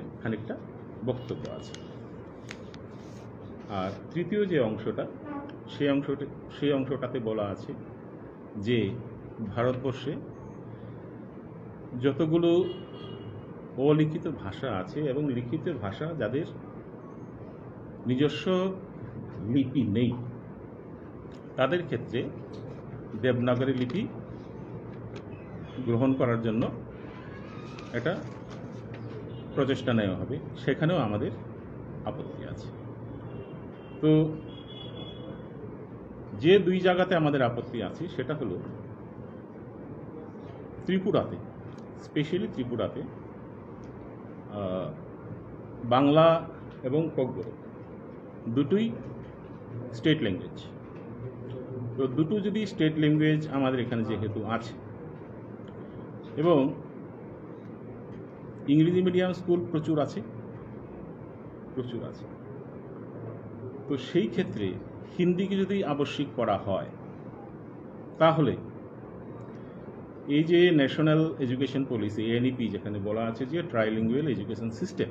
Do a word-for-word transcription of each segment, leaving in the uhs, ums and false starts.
খানিকটা বক্তব্য আছে। আর তৃতীয় যে অংশটা, সেই অংশটি সেই অংশটাতে বলা আছে যে ভারতবর্ষে যতগুলো অলিখিত ভাষা আছে এবং লিখিত ভাষা যাদের নিজস্ব লিপি নেই, তাদের ক্ষেত্রে দেবনাগরী লিপি গ্রহণ করার জন্য একটা প্রচেষ্টা নেওয়া হবে, সেখানেও আমাদের আপত্তি আছে। তো যে দুই জায়গাতে আমাদের আপত্তি আছে, সেটা হলো ত্রিপুরাতে, স্পেশালি ত্রিপুরাতে আহ, বাংলা এবং ককবরক দুটোই স্টেট ল্যাঙ্গুয়েজ। তো দুটো যদি স্টেট ল্যাঙ্গুয়েজ আমাদের এখানে যেহেতু আছে এবং ইংরেজি মিডিয়াম স্কুল প্রচুর আছে, প্রচুর আছে, তো সেই ক্ষেত্রে হিন্দিকে যদি আবশ্যিক করা হয়, তাহলে এই যে ন্যাশনাল এডুকেশন পলিসি, এনইপি, যেখানে বলা আছে যে ট্রাইলিঙ্গুয়াল এডুকেশন সিস্টেম,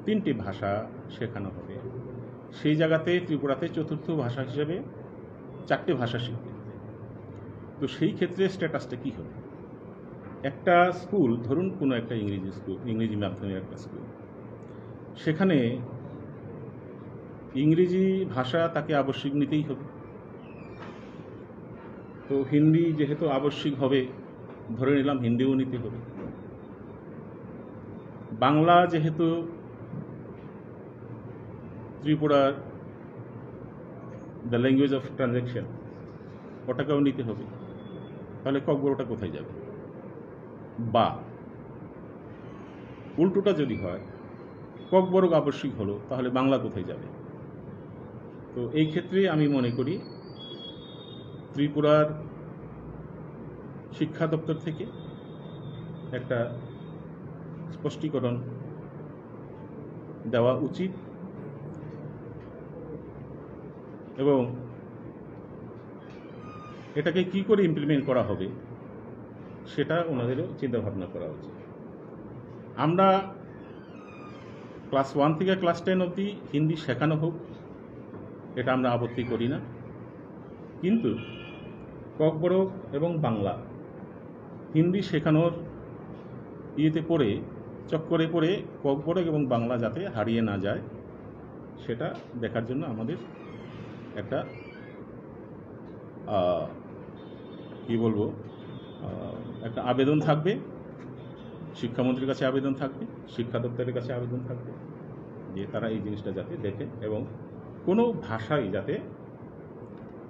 তিনটি ভাষা শেখানো হবে, সেই জায়গাতে ত্রিপুরাতে চতুর্থ ভাষা হিসেবে চারটে ভাষা স্বীকৃতি। তো সেই ক্ষেত্রে স্ট্যাটাসটা কী হবে? একটা স্কুল, ধরুন কোনো একটা ইংরেজি স্কুল, ইংরেজি মাধ্যমের একটা স্কুল, সেখানে ইংরেজি ভাষা তাকে আবশ্যিক নিতেই হবে। তো হিন্দি যেহেতু আবশ্যিক হবে, ধরে নিলাম হিন্দিও নিতে হবে। বাংলা যেহেতু ত্রিপুরার the language of transaction, ওটাকেও নিতে হবে। তাহলে ককবরকটা কোথায় যাবে? বা উল্টোটা যদি হয়, ককবরক আবশ্যিক হলো, তাহলে বাংলা কোথায় যাবে? তো এই ক্ষেত্রে আমি মনে করি ত্রিপুরার শিক্ষা দপ্তর থেকে একটা স্পষ্টীকরণ দেওয়া উচিত এবং এটাকে কি করে ইমপ্লিমেন্ট করা হবে, সেটা ওনাদেরও চিন্তা ভাবনা করা উচিত। আমরা ক্লাস ওয়ান থেকে ক্লাস টেন অবধি হিন্দি শেখানো হোক, এটা আমরা আপত্তি করি না, কিন্তু ককবরক এবং বাংলা হিন্দি শেখানোর ইয়েতে পড়ে, চক্করে পড়ে ককবরক এবং বাংলা যাতে হারিয়ে না যায়, সেটা দেখার জন্য আমাদের একটা, আহ, কি বলবো, আহ, একটা আবেদন থাকবে, শিক্ষামন্ত্রীর কাছে আবেদন থাকবে, শিক্ষা দপ্তরের কাছে আবেদন থাকবে, যে তারা এই জিনিসটা যাতে দেখেন এবং কোনো ভাষাই যাতে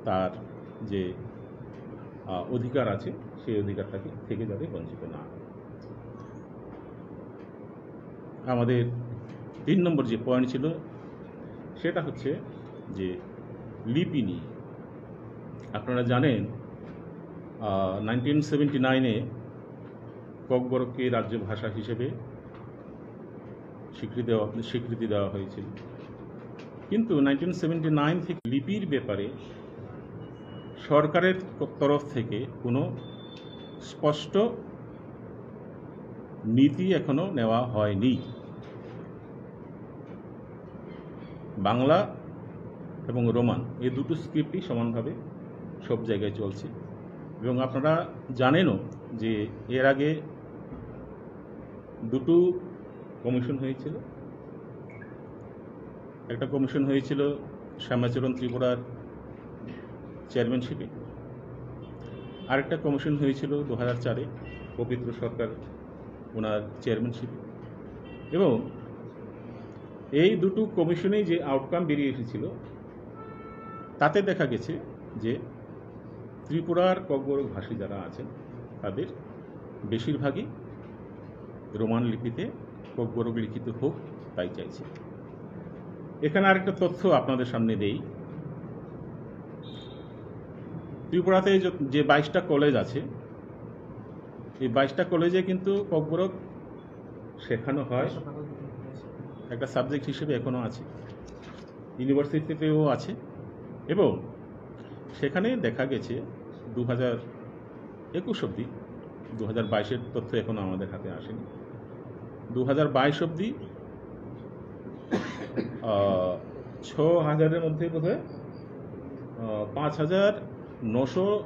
তার যে, আহ, অধিকার আছে, সেই অধিকারটা কি-, থেকে যাতে বঞ্চিত না হয়। আমাদের তিন নম্বর যে পয়েন্ট ছিল, সেটা হচ্ছে যে লিপি নিয়ে। আপনারা জানেন, আহ, নাইনটিন সেভেন্টি নাইনে ককবরককে রাজ্য ভাষা হিসেবে স্বীকৃতি দেওয়া, স্বীকৃতি দেওয়া হয়েছিল, কিন্তু নাইনটিন সেভেন্টি নাইন থেকে লিপির ব্যাপারে সরকারের তরফ থেকে কোনো স্পষ্ট নীতি এখনো নেওয়া হয়নি। বাংলা এবং রোমান, এই দুটো স্ক্রিপ্টই সমানভাবে সব জায়গায় চলছে। এবং আপনারা জানেনও যে এর আগে দুটো কমিশন হয়েছিল। একটা কমিশন হয়েছিল শ্যামাচরণ ত্রিপুরার চেয়ারম্যানশিপে, আরেকটা কমিশন হয়েছিল দু হাজার চারে পবিত্র সরকার ওনার চেয়ারম্যানশিপে। এবং এই দুটো কমিশনেই যে আউটকাম বেরিয়ে এসেছিল, তাতে দেখা গেছে যে ত্রিপুরার ককবরক ভাষী যারা আছেন, তাদের বেশিরভাগই রোমান লিপিতে ককবরক লিখিত হোক, তাই চাইছে। এখানে আরেকটা তথ্য আপনাদের সামনে দেই। ত্রিপুরাতে যে, যে বাইশটা কলেজ আছে, এই বাইশটা কলেজে কিন্তু ককবরক শেখানো হয়, একটা সাবজেক্ট হিসেবে এখনো আছে, ইউনিভার্সিটিতেও আছে। এবং সেখানে দেখা গেছে দু হাজার একুশ অবধি, দু হাজার বাইশের তথ্য এখনো আমাদের হাতে আসেনি, দু হাজার বাইশ অবধি আহ, ছ হাজারের মধ্যে বোধহয় আহ, পাঁচ হাজার নশো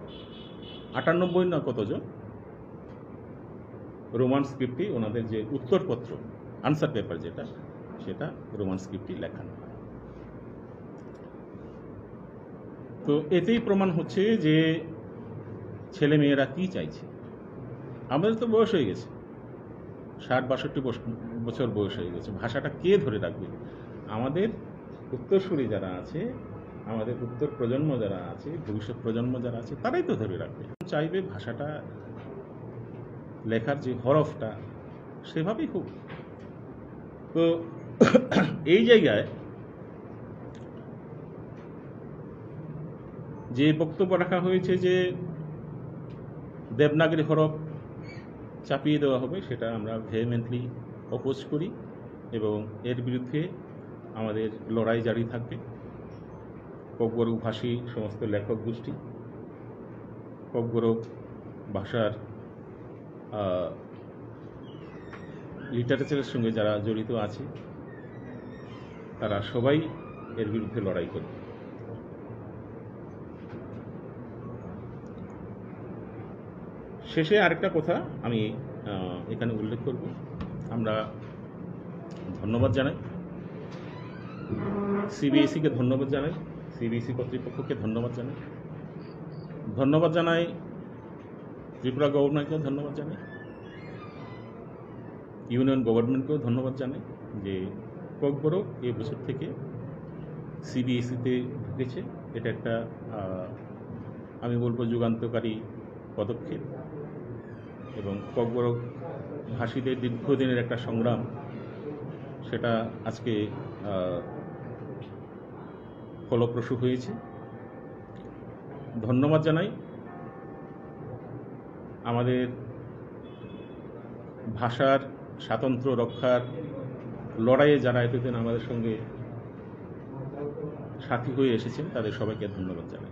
আটানব্বই না কতজন রোমান স্ক্রিপ্টে ওনাদের যে উত্তরপত্র, আনসার পেপার যেটা, সেটা রোমান স্ক্রিপ্টে লেখানো হয়। তো এতেই প্রমাণ হচ্ছে যে ছেলে মেয়েরা কি চাইছে। আমাদের তো বয়স হয়ে গেছে, ষাট বাষট্টি বস- বছর বয়স হয়ে গেছে। ভাষাটা কে ধরে রাখবে? আমাদের উত্তরসূরি যারা আছে, আমাদের উত্তর প্রজন্ম যারা আছে, ভবিষ্যৎ প্রজন্ম যারা আছে, তারাই তো ধরে রাখবে। চাইবে ভাষাটা, লেখার যে হরফটা, সেভাবেই হোক। তো এই জায়গায় যে বক্তব্য রাখা হয়েছে যে দেবনাগরী হরফ চাপিয়ে দেওয়া হবে, সেটা আমরা ভেহেমেন্টলি অপোজ করি এবং এর বিরুদ্ধে আমাদের লড়াই জারি থাকবে। ককবরক ভাষী সমস্ত লেখক গোষ্ঠী, ককবরক ভাষার আহ, লিটারেচারের সঙ্গে যারা জড়িত আছে, তারা সবাই এর বিরুদ্ধে লড়াই করবে। শেষে আরেকটা কথা আমি আহ, এখানে উল্লেখ করব। আমরা ধন্যবাদ জানাই সিবিএসইকে, ধন্যবাদ জানাই সিবিএসই কর্তৃপক্ষকে, ধন্যবাদ জানাই, ধন্যবাদ জানাই ত্রিপুরা গভর্নমেন্টকেও ধন্যবাদ জানাই, ইউনিয়ন গভর্নমেন্টকেও ধন্যবাদ জানাই যে ককবরক এ বছর থেকে সিবিএসইতে ঢুকেছে। এটা একটা আহ, আমি বলবো যুগান্তকারী পদক্ষেপ এবং ককবরক ভাষীদের দীর্ঘদিনের একটা সংগ্রাম, সেটা আজকে আহ, ফলপ্রসূ হয়েছে। ধন্যবাদ জানাই আমাদের ভাষার স্বাতন্ত্র্য রক্ষার লড়াইয়ে যারা এতদিন আমাদের সঙ্গে সাথী হয়ে এসেছেন, তাদের সবাইকে ধন্যবাদ জানাই।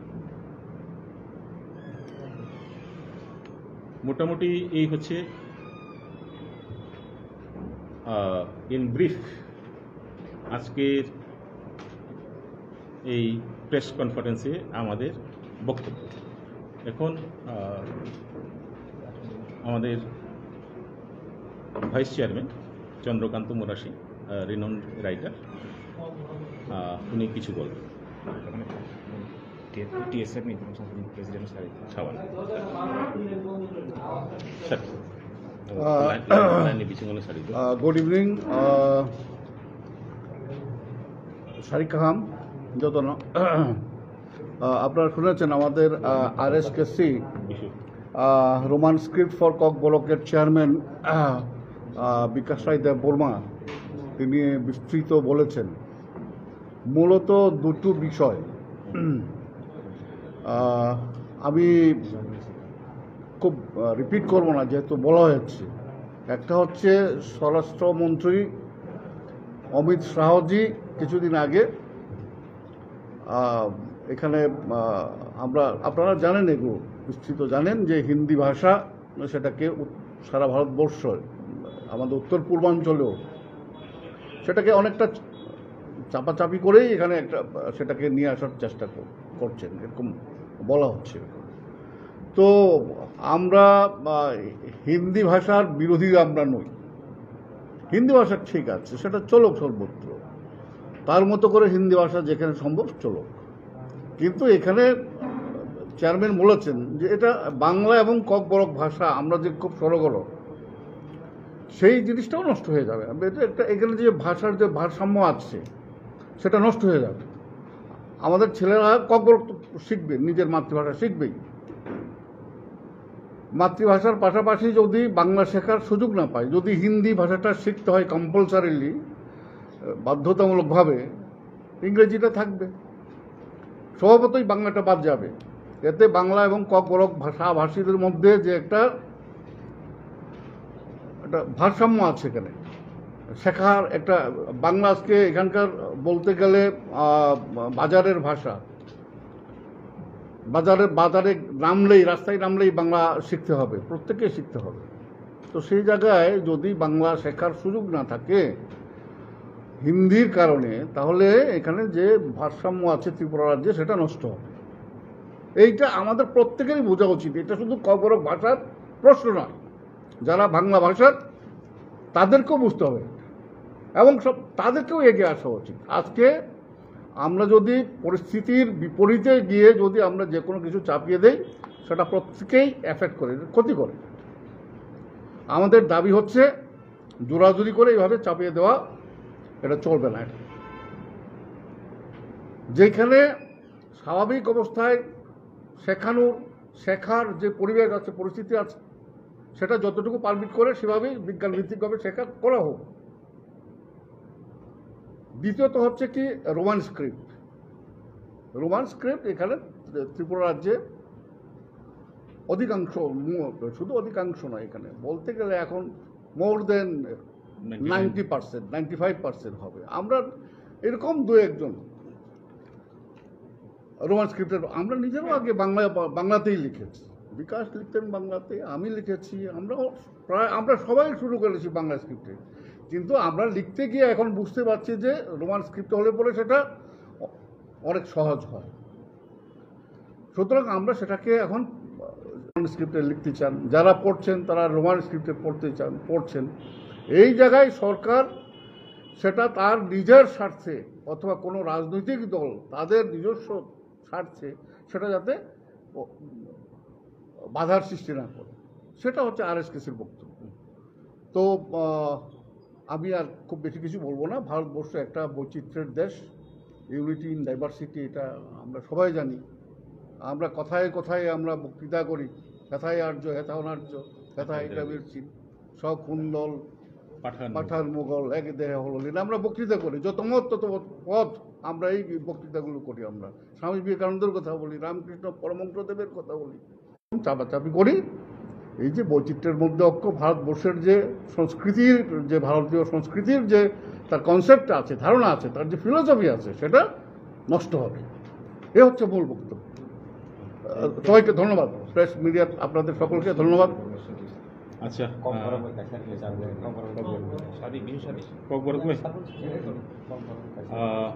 মোটামুটি এই হচ্ছে ইন ব্রিফ আজকের এই প্রেস কনফারেন্সে আমাদের বক্তব্য। এখন আহ, আমাদের vice chairman Chandrakant Murashi, renowned writer, উনি কিছু বলবেন। টিএসএফ নিতে প্রেসিডেন্ট সারি খাওয়ান। স্যার, আহ, লাইন, লাইন, লাইনে বিচুঙ্গলে সারি। Uh, good evening, uh, Sari Kaham, jotono. Uh, আপনারা শুনেছেন আমাদের আরএসকেসি রোমান স্ক্রিপ্ট ফর ককবরকের চেয়ারম্যান বিকাশ রায় দেব বর্মা, তিনি বিস্তৃত বলেছেন। মূলত দুটো বিষয়। আহ, আমি খুব রিপিট করব না, যেহেতু বলা হয়েছে। একটা হচ্ছে স্বরাষ্ট্রমন্ত্রী অমিত শাহজি কিছুদিন আগে আহ, এখানে আহ, আমরা, আপনারা জানেন, এগুলো বিস্তৃত জানেন যে হিন্দি ভাষা সেটাকে উত- সারা ভারতবর্ষ, আমাদের উত্তর পূর্বাঞ্চলেও সেটাকে অনেকটা চাপাচাপি করেই এখানে একটা আহ, সেটাকে নিয়ে আসার চেষ্টা কর- করছেন, এরকম বলা হচ্ছে। তো আমরা আহ, হিন্দি ভাষার বিরোধী আমরা নই। হিন্দি ভাষা ঠিক আছে, সেটা চলুক সর্বত্র, তার মতো করে হিন্দি ভাষা যেখানে সম্ভব চলুক। কিন্তু এখানে চেয়ারম্যান বলেছেন যে এটা বাংলা এবং ককবরক ভাষা, আমরা যে খুব সড়গড়, সেই জিনিসটাও নষ্ট হয়ে যাবে। এটা একটা, এখানে যে ভাষার যে ভারসাম্য আছে, সেটা নষ্ট হয়ে যাবে। আমাদের ছেলেরা ককবরক তো শিখবে, নিজের মাতৃভাষা শিখবেই। মাতৃভাষার পাশাপাশি যদি বাংলা শেখার সুযোগ না পায়, যদি হিন্দি ভাষাটা শিখতে হয় কম্পালসারিলি, বাধ্যতামূলকভাবে, ইংরেজিটা থাকবে, স্বভাবতই বাংলাটা বাদ যাবে। এতে বাংলা এবং ককবরক ভাষাভাষীদের মধ্যে যে একটা, একটা ভারসাম্য আছে এখানে, শেখার একটা, বাংলা আজকে এখানকার বলতে গেলে আহ, বাজারের ভাষা। বাজারে, বাজারে নামলেই, রাস্তায় নামলেই বাংলা শিখতে হবে, প্রত্যেকে শিখতে হবে। তো সেই জায়গায় যদি বাংলা শেখার সুযোগ না থাকে হিন্দির কারণে, তাহলে এখানে যে ভারসাম্য আছে ত্রিপুরা রাজ্যে, সেটা নষ্ট হবে। এইটা আমাদের প্রত্যেকেরই বোঝা উচিত। এটা শুধু ককবরক ভাষার প্রশ্ন নয়, যারা বাংলা ভাষার, তাদেরকেও বুঝতে হবে এবং সব তাদেরকেও এগিয়ে আসা উচিত। আজকে আমরা যদি পরিস্থিতির বিপরীতে গিয়ে যদি আমরা যে কোনো কিছু চাপিয়ে দেই, সেটা প্রত্যেকেই এফেক্ট করে, ক্ষতি করে। আমাদের দাবি হচ্ছে জোরাজুরি করে এইভাবে চাপিয়ে দেওয়া, এটা চলবে না। এটা যেখানে স্বাভাবিক অবস্থায় শেখানোর, শেখার যে পরিবেশ আছে, পরিস্থিতি আছে, সেটা যতটুকু পারমিট করে সেভাবেই বিজ্ঞানভিত্তিকভাবে শেখা করা হোক। দ্বিতীয়ত হচ্ছে কি, রোমান স্ক্রিপ্ট। রোমান স্ক্রিপ্ট এখানে ত্রিপুরা রাজ্যে অধিকাংশ, মু-, শুধু অধিকাংশ নয়, এখানে বলতে গেলে এখন more than ninety percent, ninety five percent হবে। আমরা এরকম দু একজন রোমান স্ক্রিপ্টের, আমরা নিজেরাও আগে বাংলা, বাংলাতেই লিখেছি। বিকাশ লিখতেন বাংলাতে, আমি লিখেছি, আমরাও প্রায়, আমরা সবাই শুরু করেছি বাংলা স্ক্রিপ্টে। কিন্তু আমরা লিখতে গিয়ে এখন বুঝতে পারছি যে রোমান স্ক্রিপ্ট হলে পরে সেটা অনেক সহজ হয়। সুতরাং আমরা সেটাকে এখন রোমান স্ক্রিপ্টে লিখতে চান, যারা পড়ছেন তারা রোমান স্ক্রিপ্টে পড়তে চান, পড়ছেন। এই জায়গায় সরকার সেটা তার নিজের স্বার্থে অথবা কোনো রাজনৈতিক দল তাদের নিজস্ব স্বার্থে সেটা যাতে ও, বাধার সৃষ্টি না করে, সেটা হচ্ছে আরএসকেসির বক্তব্য। তো আহ, আমি আর খুব বেশি কিছু বলবো না। ভারতবর্ষ একটা বৈচিত্র্যের দেশ, ইউনিটি ইন ডাইভার্সিটি, এটা আমরা সবাই জানি। আমরা কথায় কথায় আমরা বক্তৃতা করি, কথায় আর্য, হেথায় অনার্য, হেথায় দ্রাবিড় চিন, সব হুন্ডল, পাঠান। পাঠান, মোগল, এক দেহে হলো লীন। আমরা বক্তৃতা করি, যত মত তত পথ, আমরা এই বক্তৃতাগুলো করি। আমরা স্বামী বিবেকানন্দের কথা বলি, রামকৃষ্ণ পরমহংসদেবের কথা বলি, চাপাচাপি করি। এই যে বৈচিত্র্যের মধ্যে ঐক্য, ভারতবর্ষের যে সংস্কৃতির, যে ভারতীয় সংস্কৃতির যে তার কনসেপ্ট আছে, ধারণা আছে, তার যে ফিলোসফি আছে, সেটা নষ্ট হবে। এ হচ্ছে মূল বক্তব্য। আহ, সবাইকে ধন্যবাদ, প্রেস মিডিয়া, আপনাদের সকলকে ধন্যবাদ। আচ্ছা, কম আহ, বড় বই কাছে আর কি জানবো, কম বড় বই। কম বড় বই? আহ,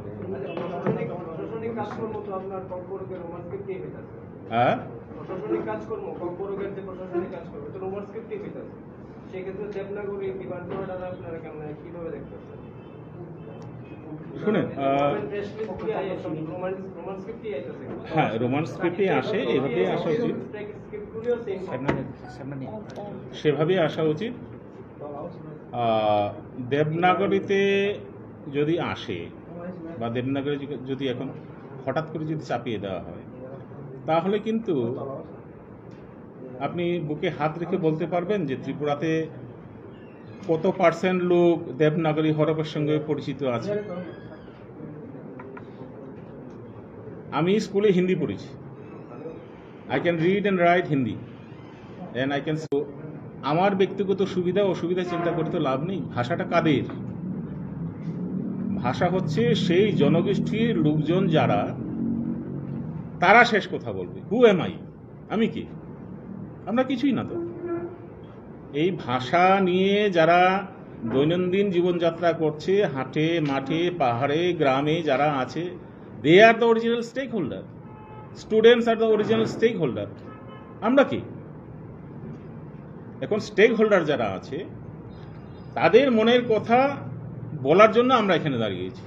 প্রশাসনিক, প্রশাসনিক কাজকর্ম তো আপনার কম বড় বই রোমান স্ক্রিপ্টেই হইতাছে। হ্যাঁ? প্রশাসনিক কাজকর্ম, কম বড় বইয়ের যে প্রশাসনিক কাজকর্ম, এটা রোমান স্ক্রিপ্টেই হইতাছে। সেক্ষেত্রে দেবনাগরী, টিবান অর্ডার আপনারা কেমন, কিভাবে দেখতেছেন? শুনেন, আহ, প্রেস রিলিজ কি আইছে? রোমান, রোমান স্ক্রিপ্টই আইতাছে। হ্যাঁ, রোমান স্ক্রিপ্টই আসে, এভাবেই আসা উচিত। স্ক্রিপ্টগুলিও সেম। সেভাবেই আসা উচিত। আহ, দেবনাগরীতে যদি আসে বা দেবনাগরী যদি, যদি এখন হঠাৎ করে যদি চাপিয়ে দেওয়া হয়, তাহলে কিন্তু আপনি বুকে হাত রেখে বলতে পারবেন যে ত্রিপুরাতে কত পার্সেন্ট লোক দেবনাগরী হরফের সঙ্গে পরিচিত আছে? আমি স্কুলে হিন্দি পড়েছি, I can read and write Hindi and I can, so আমার ব্যক্তিগত সুবিধা অসুবিধা চিন্তা করে তো লাভ নেই। ভাষাটা কাদের? ভাষা হচ্ছে সেই জনগোষ্ঠীর লোকজন যারা, তারা শেষ কথা বলবে। Who am I? আমি কি? আমরা কিছুই না তো। এই ভাষা নিয়ে যারা দৈনন্দিন জীবনযাত্রা করছে, হাটে, মাঠে, পাহাড়ে, গ্রামে যারা আছে, they are the original stakeholder. Students are the original stakeholder. আমরা কি? এখন স্টেক হোল্ডার যারা আছে, তাদের মনের কথা বলার জন্য আমরা এখানে দাঁড়িয়েছি।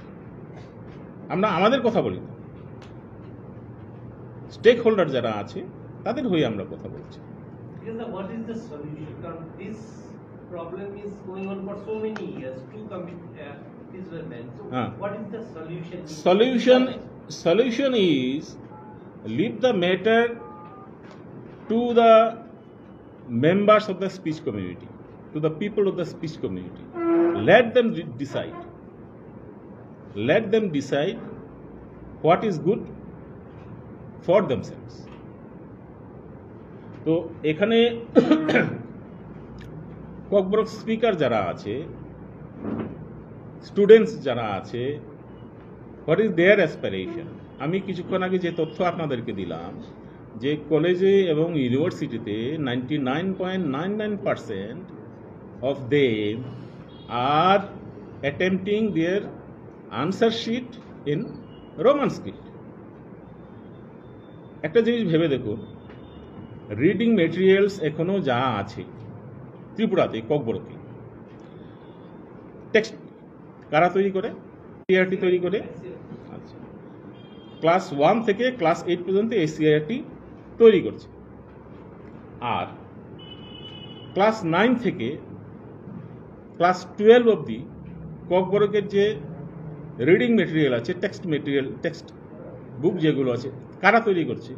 আমরা আমাদের কথা বলি না, স্টেক হোল্ডার যারা আছে, তাদের হয়ে আমরা কথা বলছি। Because the, what is the solution? কারণ this problem is going on for so many years, two commi-, uh, this were meant. So হ্যাঁ। What is the solution? Solution, solution is leave the matter to the members of the speech community, to the people of the speech community. Let them de-, decide. Let them decide what is good for themselves. তো এখানে ককবরক স্পিকার যারা আছে, স্টুডেন্টস যারা আছে, what is their aspiration? আমি কিছুক্ষণ আগে যে তথ্য আপনাদেরকে দিলাম যে কলেজে এবং ইউনিভার্সিটিতে ninety nine point nine nine percent of them are attempting their answer sheet in Roman script. একটা জিনিস ভেবে দেখুন, রিডিং মেটেরিয়ালস এখনো যা আছে ত্রিপুরাতে, ককবরকে, টেক্সট কারা তৈরি করে? সিআরটি তৈরি করে। আচ্ছা, ক্লাস ওয়ান থেকে ক্লাস এইট পর্যন্ত এই সিআরটি তৈরি করছে। আর ক্লাস নাইন থেকে ক্লাস টুয়েলভ অবধি ককবরকের যে রিডিং মেটেরিয়াল আছে, টেক্সট মেটেরিয়াল, টেক্সট বুক যেগুলো আছে, কারা তৈরি করছে?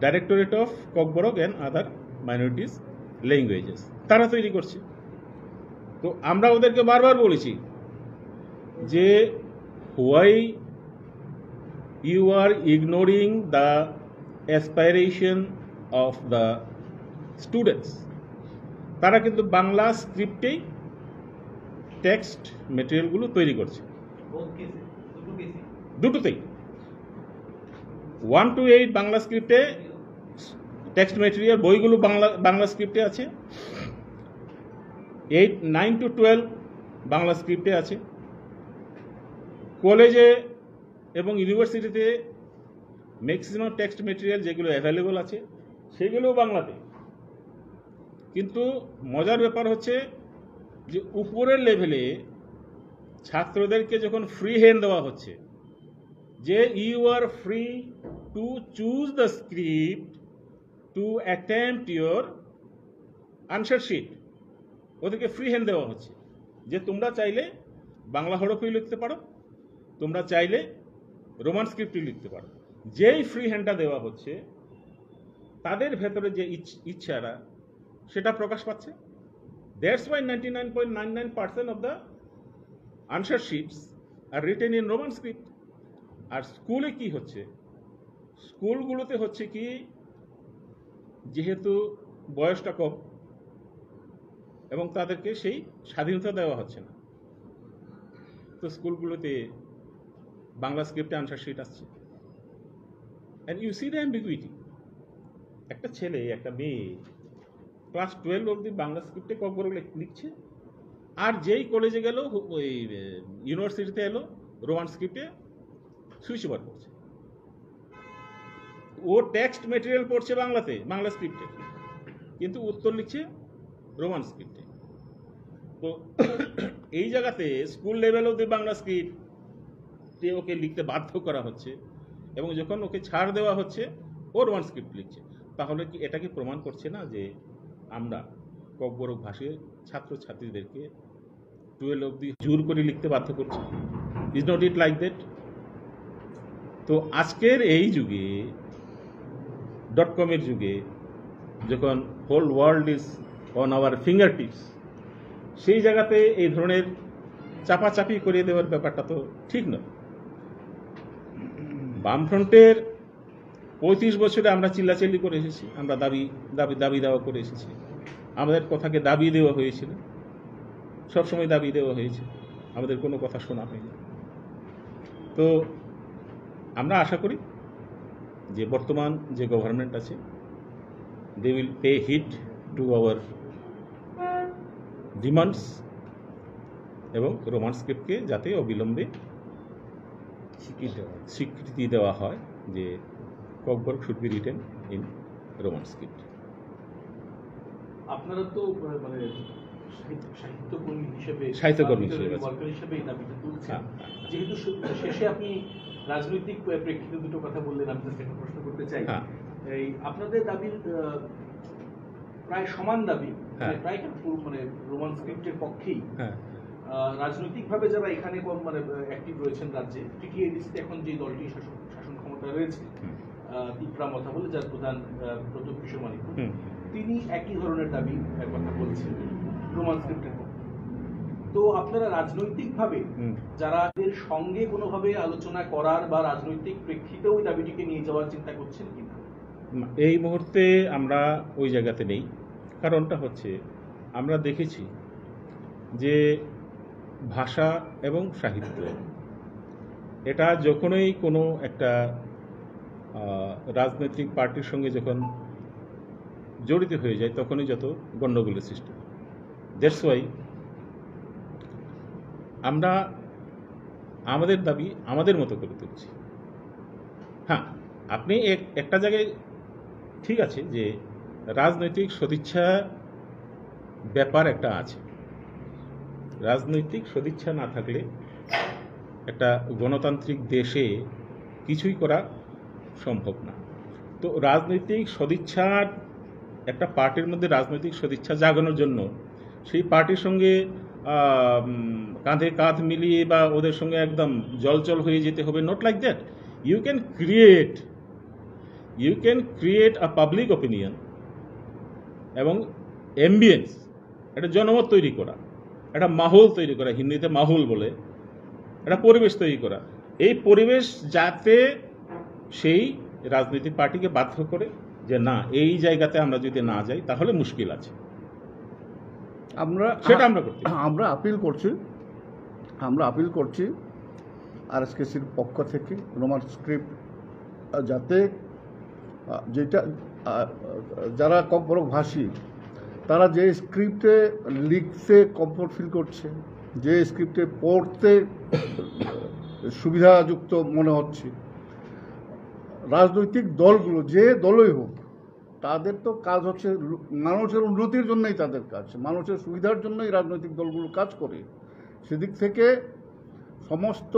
Directorate of Kokborok and Other Minorities Languages, তারা তৈরি করছে। তো আমরা ওদেরকে বারবার বলেছি যে, why you are ignoring the aspiration of the students? তারা কিন্তু বাংলা স্ক্রিপ্টেই টেক্সট মেটেরিয়ালগুলো তৈরি করছে। দুটোতেই। ওয়ান টু এইট বাংলা স্ক্রিপ্টে টেক্সট মেটেরিয়াল, বইগুলো বাংলা, বাংলা স্ক্রিপ্টে আছে। Eight, nine to twelve Bangla স্ক্রিপ্টে আছে। কলেজে এবং ইউনিভার্সিটিতে ম্যাক্সিমাম টেক্সট মেটেরিয়াল যেগুলো অ্যাভেলেবল আছে, সেগুলোও বাংলাতে। কিন্তু মজার ব্যাপার হচ্ছে যে উপরের লেভেলে ছাত্রদেরকে যখন ফ্রি হ্যান্ড দেওয়া হচ্ছে, যে you are free to choose the script to attempt your answer sheet, ওদেরকে ফ্রি হ্যান্ড দেওয়া হচ্ছে যে তোমরা চাইলে বাংলা হরফেই লিখতে পারো, তোমরা চাইলে রোমান স্ক্রিপ্টে লিখতে পারো। যেই ফ্রি হ্যান্ডটা দেওয়া হচ্ছে, তাদের ভেতরে যে ইচ-, ইচ্ছাটা, সেটা প্রকাশ পাচ্ছে। That's why ninety nine point nine nine percent of the answer sheets are written in Roman script. আর স্কুলে কি হচ্ছে? স্কুলগুলোতে হচ্ছে কি, যেহেতু বয়সটা কম এবং তাদেরকে সেই স্বাধীনতা দেওয়া হচ্ছে না, তো স্কুলগুলোতে বাংলা স্ক্রিপ্টে আনসার শিট আসছে। And you see the ambiguity. একটা ছেলে, একটা মেয়ে ক্লাস টুয়েলভ অবধি বাংলা স্ক্রিপ্টে ককবরক লিখ-, লিখছে, আর যেই কলেজে গেল, ওই, এ, ইউনিভার্সিটিতে এলো, রোমান স্ক্রিপ্টে সুইচ ওভার করছে। ও টেক্সট মেটেরিয়াল পড়ছে বাংলাতে, বাংলা স্ক্রিপ্টে, কিন্তু উত্তর লিখছে রোমান স্ক্রিপ্টে। তো এই জায়গাতে স্কুল লেভেল অবধি বাংলা স্ক্রিপ্টে ওকে লিখতে বাধ্য করা হচ্ছে, এবং যখন ওকে ছাড় দেওয়া হচ্ছে, ও রোমান স্ক্রিপ্ট লিখছে। তাহলে কি এটা কি প্রমাণ করছে না যে আমরা ককবরক ভাষী ছাত্রছাত্রীদেরকে টুয়েলভ অবধি জোর করে লিখতে বাধ্য করছে? Is not it like that? তো আজকের এই যুগে, ডট কমের যুগে, যখন whole world is on our fingertips, সেই জায়গাতে এই ধরনের চাপাচাপি করে দেওয়ার ব্যাপারটা তো ঠিক নয়। বামফ্রন্টের পঁয়ত্রিশ বছরে আমরা চিল্লাচিল্লি করে এসেছি, আমরা দাবি, দাবি, দাবি দাওয়া করে এসেছি, আমাদের কথাকে দাবিয়ে দেওয়া হয়েছিল, সবসময় দাবিয়ে দেওয়া হয়েছে, আমাদের কোনো কথা শোনা হয়নি। তো আমরা আশা করি যে বর্তমান যে গভর্নমেন্ট আছে, they will pay heed to our demands এবং রোমান স্ক্রিপ্টকে যাতে অবিলম্বে স্বীকৃতি দেওয়া হয়। স্বীকৃতি দেওয়া হয় যে Kokborok should be written in Roman script. আপনারা তো, আহ, মানে সাহিত্য, সাহিত্যকর্মী হিসেবে, সাহিত্যকর্মী হিসেবে আছি। ওয়ার্কার হিসেবে এই দাবিটা তুলছেন। হ্যাঁ, হ্যাঁ, হ্যাঁ। যেহেতু শে-, শেষে আপনি রাজনৈতিক, আহ, প্রেক্ষিতে দুটো কথা বললেন, আমি just একটা প্রশ্ন করতে চাই। হ্যাঁ। এই আপনাদের দাবির, আহ, প্রায় সমান দাবি, হ্যাঁ। মানে প্রায় কিন্তু পুরো মানে রোমান স্ক্রিপ্টের পক্ষেই। হ্যাঁ। আহ, রাজনৈতিকভাবে যারা এখানে কম মানে, আহ, অ্যাক্টিভ রয়েছেন রাজ্যে, টিটিএডিসিতে এখন যে দলটি শাসন, শাসন ক্ষমতায় রয়েছে, হুম। আহ, তিপ্রা মথা বলে যার প্রধান, আহ, প্রদ্যোৎ কিশোর মাণিক্য, হুম। তিনি একই ধরনের দাবি, আহ, কথা বলছেন রোমান স্ক্রিপ্টের পক্ষে। তো আপনারা রাজনৈতিকভাবে হুম। যারা এর সঙ্গে কোনোভাবে আলোচনা করার বা রাজনৈতিক প্রেক্ষিতে ওই দাবিটিকে নিয়ে যাওয়ার চিন্তা করছেন কিনা? না, এই মুহূর্তে আমরা ওই জায়গাতে নেই। কারণটা হচ্ছে, আমরা দেখেছি যে ভাষা এবং সাহিত্য, এটা যখনই কোনো একটা, আহ, রাজনৈতিক পার্টির সঙ্গে যখন জড়িত হয়ে যায়, তখনই যত গণ্ডগোলের সৃষ্টি হয়। That's why আমরা আমাদের দাবি আমাদের মতো করে তুলছি। হ্যাঁ, আপনি এক একটা জায়গায় ঠিক আছে যে রাজনৈতিক সদিচ্ছা ব্যাপার একটা আছে। রাজনৈতিক সদিচ্ছা না থাকলে একটা গণতান্ত্রিক দেশে কিছুই করা সম্ভব না। তো রাজনৈতিক সদিচ্ছার একটা পার্টির মধ্যে রাজনৈতিক সদিচ্ছা জাগানোর জন্য সেই পার্টির সঙ্গে আহ, উম, কাঁধে কাঁধ মিলিয়ে বা ওদের সঙ্গে একদম জলচল হয়ে যেতে হবে, not like that. You can create, you can create a public opinion এবং অ্যাম্বিয়েন্স, একটা জনমত তৈরি করা, একটা মাহল তৈরি করা, হিন্দিতে মাহল বলে, একটা পরিবেশ তৈরি করা। এই পরিবেশ যাতে সেই রাজনৈতিক পার্টিকে বাধ্য করে যে না, এই জায়গাতে আমরা যদি না যাই তাহলে মুশকিল আছে। আমরা সেটা আমরা করতে আমরা আপিল করছি আমরা আপিল করছি আরএসকেসির পক্ষ থেকে রোমান স্ক্রিপ্ট যাতে আহ, যেটা আহ, যারা ককবরক ভাষী তারা যে স্ক্রিপ্টে লিখতে কমফোর্ট ফিল করছে, যে স্ক্রিপ্টে পড়তে সুবিধাযুক্ত মনে হচ্ছে, রাজনৈতিক দলগুলো যে দলই হোক তাদের তো কাজ হচ্ছে মানুষের উন্নতির জন্যই তাদের কাজ, মানুষের সুবিধার জন্যই রাজনৈতিক দলগুলো কাজ করে। সেদিক থেকে সমস্ত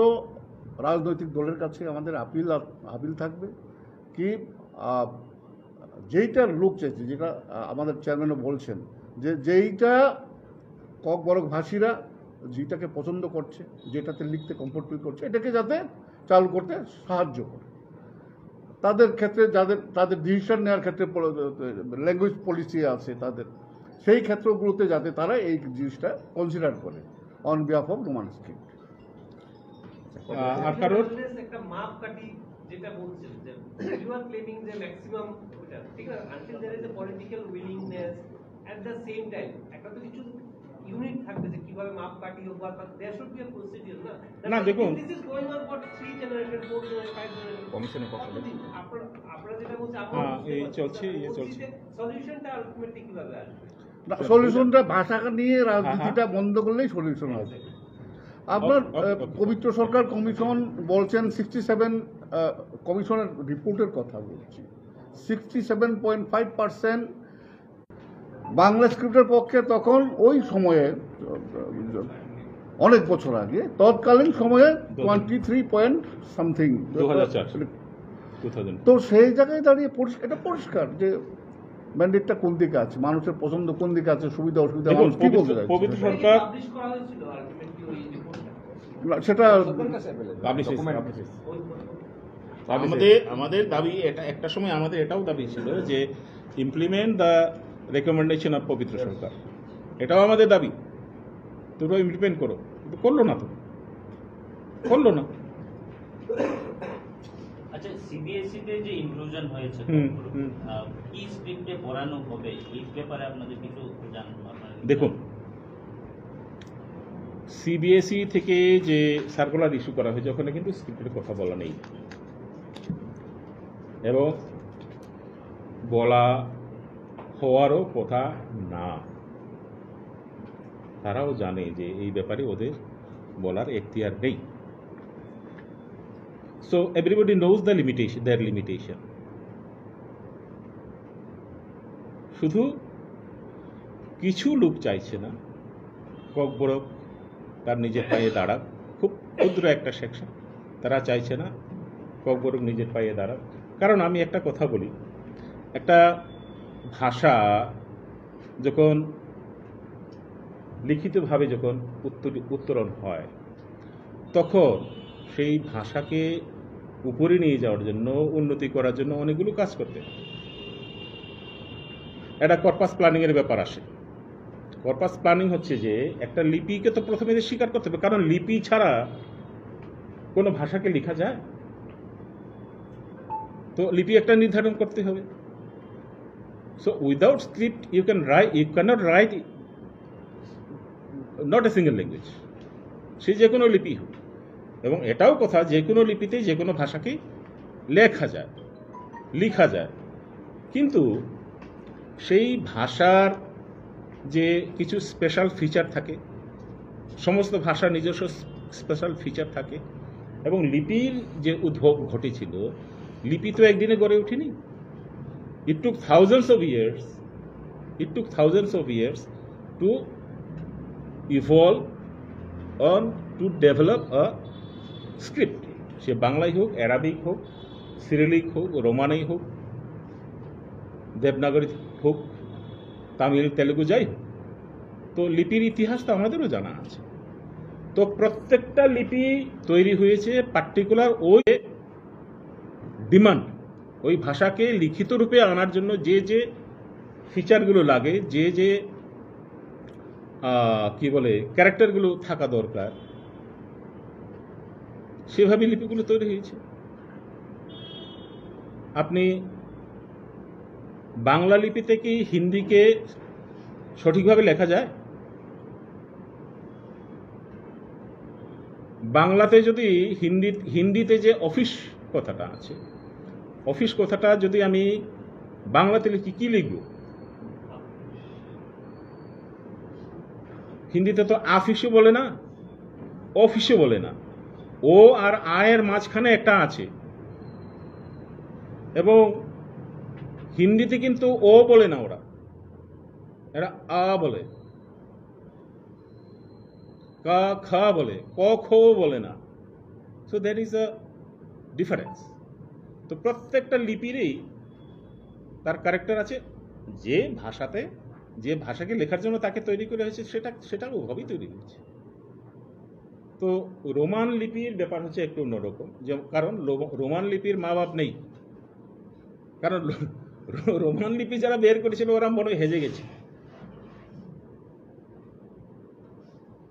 রাজনৈতিক দলের কাছে আমাদের আপিল আপিল থাকবে কি যেইটার লোক চাইছে, যেটা আমাদের চেয়ারম্যানও বলছেন যে যেইটা ককবরক ভাষীরা যেটাকে পছন্দ করছে, যেটাতে লিখতে কমফোর্ট ফিল করছে, এটাকে যাতে চালু করতে সাহায্য করে। তাদের ক্ষেত্রে যাদের তাদের ডিসিশন নেওয়ার ক্ষেত্রে ল্যাঙ্গুয়েজ পলিসি আছে তাদের, সেই ক্ষেত্রগুলোতে যাতে তারা এই জিনিসটা কনসিডার করে on behalf of Roman script. আর কারোর একটা মাপকাঠি যেটা বলছেন যে ইউ আর ক্লেমিং যে ম্যাক্সিমাম ওটা ঠিক আছে, until there is a political willingness, at the same time একটা তো কিছু ইউনিট থাকবে যে কিভাবে মাপকাঠি হোক বা there should B A procedure না? না, দেখুন। This is going on for three generation, four generation, five generation. কমিশনের পক্ষ থেকে। আপনারা যেটা বলছে আমরা হ্যাঁ, এই চলছে, ইয়ে চলছে। সলিউশনটা আলটিমেটলি কিভাবে আসবে? না, সলিউশনটা ভাষা নিয়ে রাজনীতিটা বন্ধ করলেই সলিউশন হবে। আপনার ওকে, ওকে, ওকে। পবিত্র সরকার কমিশন বলছেন, সিক্সটি সেভেন কমিশনের রিপোর্টের কথা বলছি, sixty seven point five percent Bangla স্ক্রিপ্টের পক্ষে তখন ওই সময়ে, অনেক বছর আগে, তৎকালীন সময়ে টোয়েন্টি থ্রি পয়েন্ট সামথিং। দু হাজার চার। দু হাজার। তো সেই জায়গায় দাঁড়িয়ে পরিষ্কার, এটা পরিষ্কার যে ম্যান্ডেটটা কোন দিকে আছে, মানুষের পছন্দ কোন দিকে আছে, সুবিধা অসুবিধা মানুষ কি বলতে চাইছে। পবিত্র সরকার পাবলিশ করা হয়েছিল আলটিমেটলি ওই রিপোর্টটা। না, সেটা পাবলিশ হয়েছে, পাবলিশ হয়েছে। আমাদের আমাদের দাবি এটা, একটা সময় আমাদের এটাও দাবি ছিল যে ইমপ্লিমেন্ট দ্য রেকমেন্ডেশন অফ পবিত্র সরকার, এটাও আমাদের দাবি, তোমরা ইমপ্লিমেন্ট করো, কিন্তু করলো না তো, করলো না। আচ্ছা, সিবিএসই তে যে ইনক্লুশন হয়েছে, হুম, হুম। আহ, কি স্ক্রিপ্টে পড়ানো হবে, এই ব্যাপারে আপনাদের কিছু জান-, আপনারা কিছু দেখুন, সিবিএসই থেকে যে সার্কুলার ইস্যু করা হয়েছে, ওখানে কিন্তু স্ক্রিপ্টের কথা বলা নেই এবং বলা হওয়ারও কথা না। তারাও জানে যে এই ব্যাপারে ওদের বলার এখতিয়ার নেই। So everybody knows the limitation, their limitation. শুধু কিছু লোক চাইছে না ককবরক তার নিজের পায়ে দাঁড়াক, খুব ক্ষুদ্র একটা সেকশন, তারা চাইছে না ককবরক নিজের পায়ে দাঁড়াক। কারণ আমি একটা কথা বলি, একটা ভাষা যখন লিখিতভাবে যখন উত্তর উত্তরণ হয়, তখন সেই ভাষাকে উপরে নিয়ে যাওয়ার জন্য, উন্নতি করার জন্য অনেকগুলো কাজ করতে হয়। একটা কর্পাস প্ল্যানিংয়ের ব্যাপার আসে। কর্পাস প্ল্যানিং হচ্ছে যে একটা লিপিকে তো প্রথমে স্বীকার করতে হবে, কারণ লিপি ছাড়া কোনো ভাষাকে লেখা যায়? তো লিপি একটা নির্ধারণ করতে হবে। So without script you can write, you cannot write not a single language. সে যে কোনো লিপি হোক। এবং এটাও কথা, যে কোনো লিপিতে যে কোনো ভাষাকেই লেখা যায়, লিখা যায়, কিন্তু সেই ভাষার যে কিছু স্পেশাল ফিচার থাকে, সমস্ত ভাষার নিজস্ব স্পেশাল ফিচার থাকে। এবং লিপির যে উদ্ভব ঘটেছিল, লিপি তো একদিনে গড়ে ওঠেনি। It took thousands of years, it took thousands of years to evolve and to develop a script. সে বাংলাই হোক, অ্যারাবিক হোক, সিরিলিক হোক, রোমানি হোক, দেবনাগরী হোক, তামিল, তেলুগু, যাই হোক। তো লিপির ইতিহাস তো আমাদেরও জানা আছে। তো প্রত্যেকটা লিপি তৈরি হয়েছে পার্টিকুলার ওই ডিমান্ড, ওই ভাষাকে লিখিত রূপে আনার জন্য যে যে ফিচারগুলো লাগে, যে যে আহ, কি বলে, ক্যারেক্টারগুলো থাকা দরকার, সেভাবে লিপিগুলো তৈরি হয়েছে। আপনি বাংলা লিপিতে কি হিন্দিকে সঠিকভাবে লেখা যায়? বাংলাতে যদি হিন্দি, হিন্দিতে যে অফিস কথাটা আছে, অফিস কথাটা যদি আমি বাংলাতে লিখি, কি লিখব? হিন্দিতে তো আফিসও বলে না, অফিসও বলে না। ও আর আ এর মাঝখানে একটা আছে। এবং হিন্দিতে কিন্তু ও বলে না ওরা, এরা আ বলে, কা খা বলে, ক খ বলে না। So there is a difference. তো প্রত্যেকটা লিপিরই তার ক্যারেক্টার আছে। যে ভাষাতে, যে ভাষাকে লেখার জন্য তাকে তৈরি করা হয়েছে, সেটা, সেটা ওভাবেই তৈরি হয়েছে। তো রোমান লিপির ব্যাপার হচ্ছে একটু অন্যরকম, যে, কারণ লো-, রোমান লিপির মা বাপ নেই। কারণ লো-, রো-, রোমান লিপি যারা বের করেছিল, ওরা মনে হয় হেজে গেছে,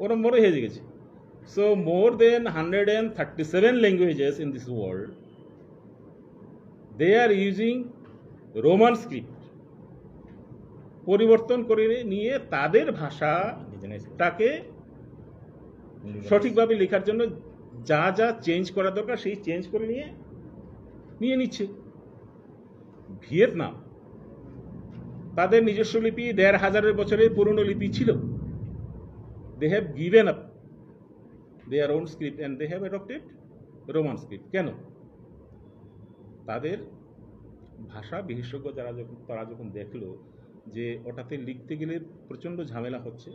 ওরা মনে হয় হেজে গেছে। So more than hundred and thirty-seven languages in this world, they are using Roman script. পরিবর্তন করে নিয়ে তাদের ভাষাটাকে সঠিকভাবে লেখার জন্য যা যা চেঞ্জ করা দরকার, সেই চেঞ্জ করে নিয়ে, নিয়ে নিচ্ছে। ভিয়েতনাম, তাদের নিজস্ব লিপি দেড় হাজারের বছরের পুরনো লিপি ছিল। They have given up their own script and they have adopted Roman script. কেন? তাদের ভাষা বিশেষজ্ঞ যারা যখন, তারা যখন দেখলো যে ওটাতে লিখতে গেলে প্রচণ্ড ঝামেলা হচ্ছে,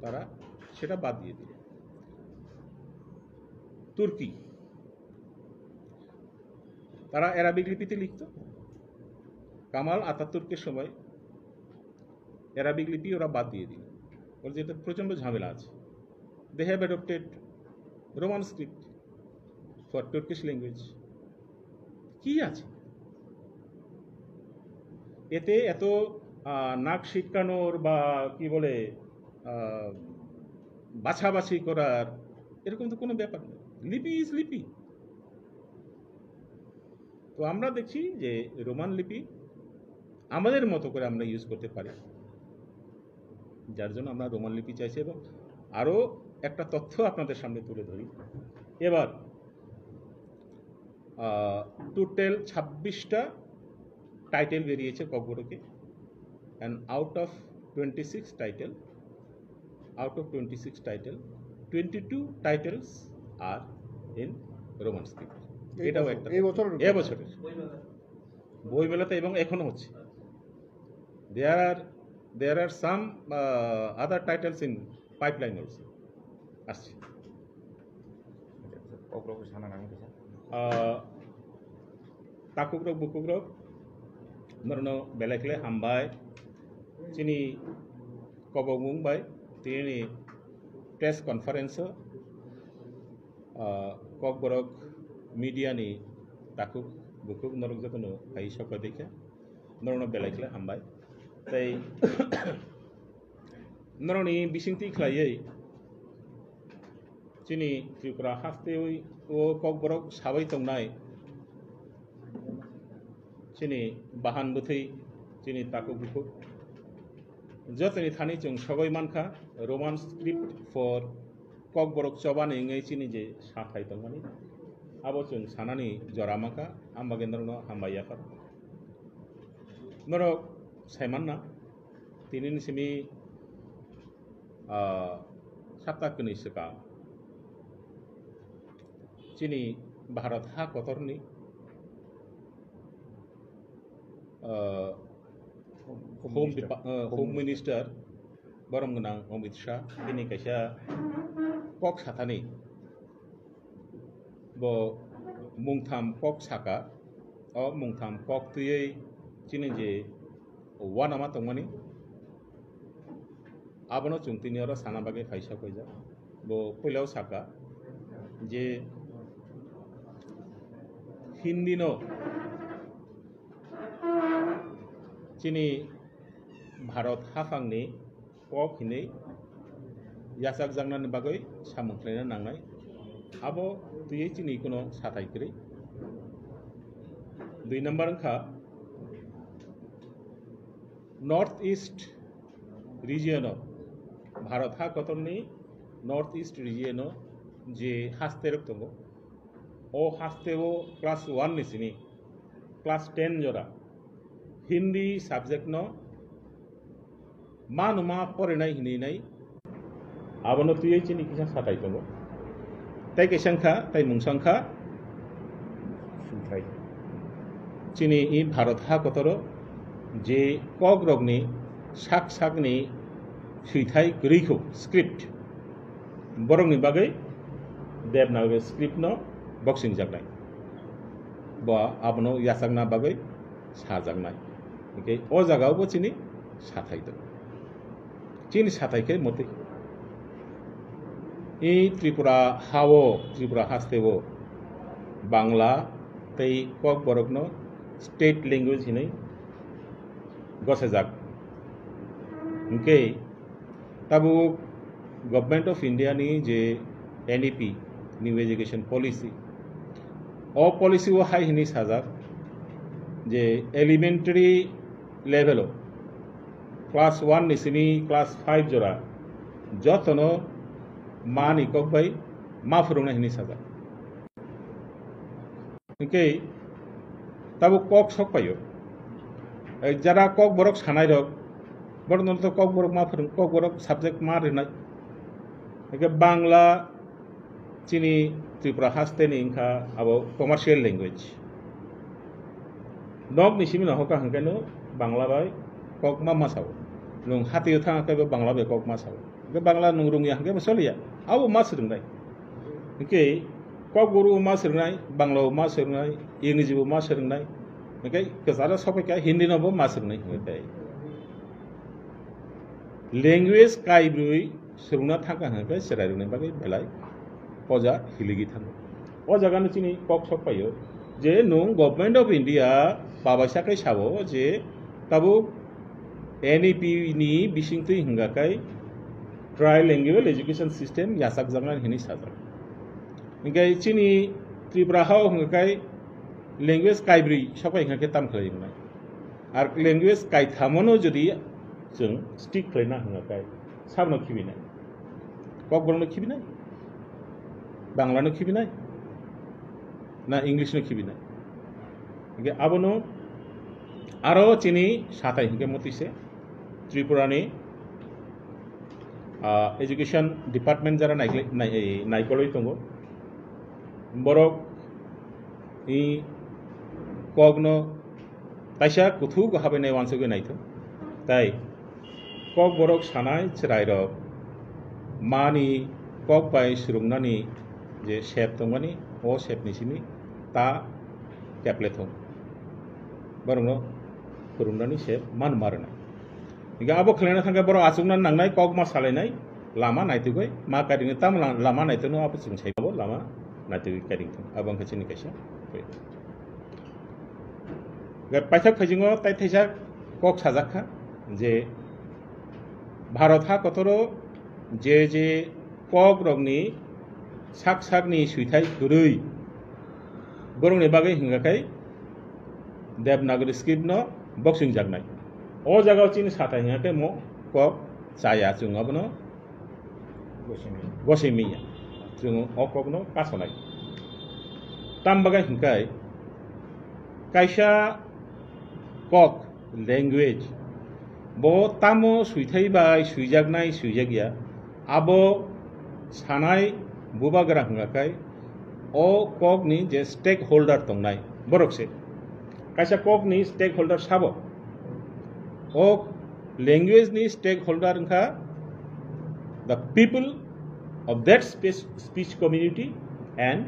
তারা সেটা বাদ দিয়ে দিল। তুর্কি, তারা অ্যারাবিক লিপিতে লিখত। কামাল আতাতুর্কের সময় অ্যারাবিক লিপি ওরা বাদ দিয়ে দিল, বলছে এটা প্রচণ্ড ঝামেলা আছে। They have adopted Roman script for Turkish language. কি আছে এতে? এত আহ, নাক সিটকানোর বা কি বলে, আহ, বাছাবাছি করার, এরকম তো কোনো ব্যাপার নেই। লিপি ইজ লিপি। তো আমরা দেখছি যে রোমান লিপি আমাদের মতো করে আমরা ইউজ করতে পারি, যার জন্য আমরা রোমান লিপি চাইছি। এবং আরও একটা তথ্য আপনাদের সামনে তুলে ধরি। এবার টোটাল ছাব্বিশটা টাইটেল বেরিয়েছে ককবরকে। And out of twenty six title, out of twenty six title, twenty two titles are in Roman script. এই এটাও বছর, একটা এই বছরের এ কথা। বছরের বইমেলাতে এবং এখনো হচ্ছে। There are, there are some other titles in pipeline also. আসছে। Kok rok sana nang kisa. Ah, takukrok bukukrok, norno belai khle hambai. Chini kobokmung bai tini press conference o, ah, kokborok media ni takuk bukuk norok jotono hai sokha dekha. Norokno belai khle hambai. Tei norokni bisingtwi khlaiwi chini Tripura haste o kokborok sabai tongnai chini bahan bwthwi chini takhuk bukhuk jotoni thani chwng sogwi mankha Roman script for kokborok chobani wngwi chini je sathai tongmani abo chwng sanani jora mankha, ambagwi norokno hambai yaphar. Norok saimanna Tini ni simi, ah, sapta kwnwi swkang chini Bharat ha kotorni, ah, Home Home Minister. Depa-, ah, Home Home Minister. Minister borom gwnang Amit Shah bini kaisa kok sathani. Bo mungtham kok saka, o mungtham kok twiwi chini je uanama tongmani, abono chwng tini oro sana bagwi phaisa paijak. Bo puilao saka je Hindi no chini Bharat haphangni kok hinwi yachakjaknani bagwi samung khlaina nangnai. Abo twiwi chini kuno sathai kwrwi. Dui number wngkha North East region o, Bharat ha kotorni North East region o je haste rok tongo, o haste o class one ni simi class ten jora Hindi subject no manuma porinai hinwi nai. Abono twiwi chini kisa sathai tongo. Tei kaisa wngkha, tei mungsa wngkha. Sumthai. Chini i Bharat ha kotoro je kok rokni sak sakni swithai kwrwi kho script. Borokni bagwi Devanagari script no boxing jaknai. Bo abono yachakna bagwi sajaknai. Hwnkhe o jaga o bo chini sathai tongo. Chini sathai khe motwi. I Tripura ha o, Tripura haste o Bangla tei Kokborok no state language hinwi gosajak. Hwnkhe tabuk Government of India ni je N E P, New Education Policy, o policy o hai hinwi sajak je elementary level o class one ni simi class five jora jotono ma ni kok bai ma phwrwngnai hinwi sajak. Hwnkhe tabuk kok sok paio. Eh, jara Kokborok sanai rok, borok no to Kokborok ma phwrwng, Kokborok subject ma rwnai. Hwnkhe Bangla chini Tripura haste ni wngkha abo commercial language. Nok ni simi no hoka hwnkhe no Bangla bai kok ma ma sao. Nwng hatio thang khe bo Bangla bai kok ma sao. Hwnkhe Bangla nwng rwngya hwnkhe bo soliya. Abo ma swrwngnai. Hwnkhe Kokborok bo ma swrwngnai, Bangla bo ma swrwngnai, Ingreji bo ma swrwngnai. Hwnkhe kwcharo sokphaikha Hindi no bo ma swrwngnai hwnkhe. Language kaibrwi swrwngna thangkha hwnkhe chwrai rwngni bagwi belai poja hiligi thango. O jaga no chini kok sok paio je nwng Government of India babaisa khe sao je tabuk N E P ni bisingtwi hwnga khe trilingual education system yachakjaknai hinwi sajak. Hwnkhe chini Tripura ha o hwnga khe language kaibrwi sok pai hwnkhe tam khlai wngnai. Ar language kaithamo no jodi chwng stick khlaina hwnga khe sabno khibinai. Kokborok no khibinai, Bangla no khibinai, na English no khibinai. Hwnkhe abono aro chini sathai hwnkhe motwi se Tripura ni, ah, education department jara naikle-, nai-, naikolwi tongo. Borok i kokno kaisa kuthuk habainai uansugwi naithok. Tai Kokborok sanai chwrairok mani kok bai swrwngnani je sep tongmani, o sepni simi ta keplethok. Borokno phwrwngnani sep man ma rwnai. Hingke abo khlaina thangkhe borok achukna nangnai, kok ma salainai, lama naitugwi ma karingwi tamo lang-, lama naitugno abo chwng sai abo lama naitugwi kairing thung. Abo wngkha chini kaisa. Hingke paithak phaisingo tai thaisa kok sajak kha je Bharat ha kotoro je je kok rokni sak sakni swithai kwrwi borokni bagwi hingkha khai Devanagari script no boxing jaknai. O jaga o chini sathai hingkha khe mo kok chaya chwng abono gosimiya. Chwng o kok no kasonai. Tam bagwi hingkha kaisa kok language Bo tamo suithai bai suijaknai suijakya, abo sanai bubagra hwnga khai o kokni je stakeholder tongnai borok se. Kaisa kokni stakeholder sabo. O language ni stakeholder wngkha the people of that speech, speech community and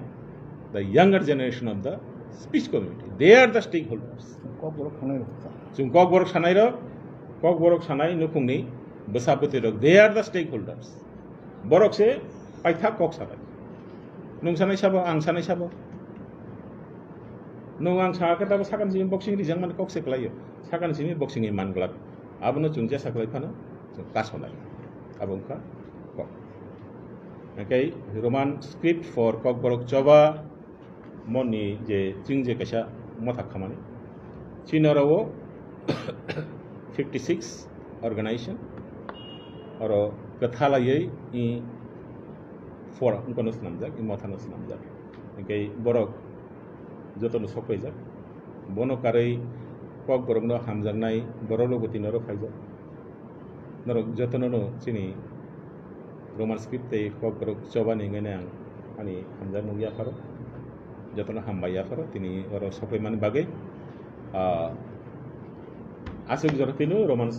the younger generation of the speech community. They are the stakeholders. Kokborok sanai rok. Chwng kokborok sanai rok, kokborok sanai nukhungni bwsa bwtwi rok, they are the stakeholders. Borok se paithak kok sanai. Nwng sanai sabo, ang sanai sabo. Nwng ang sakha tabo sakani simi boxing rijak mani kok se kwlaio. Sakani simi boxing ni man glak. Abono chwng jesa kwlai phano chwng kasonai. Abo wngkha kok. Hingkhe Roman script for Kokborok choba moni je chwng je kaisa motha khamani. Chini oro o fifty six organization oro kwthalaiwi i fora wngkano swnamjak, i mothano swnamjak. Hingkhe borok jotono sokpaijak. Bono karwi Kokborokno hamjaknai borok rokbo tini oro phaijak. Norok jotono no chini Roman script tei Kokborok chobani hwnwi ang ani hamjakmung yapharo. Jotono hambai yapharo tini oro sokpaimani bagwi. Ah, aswk jora tino Roman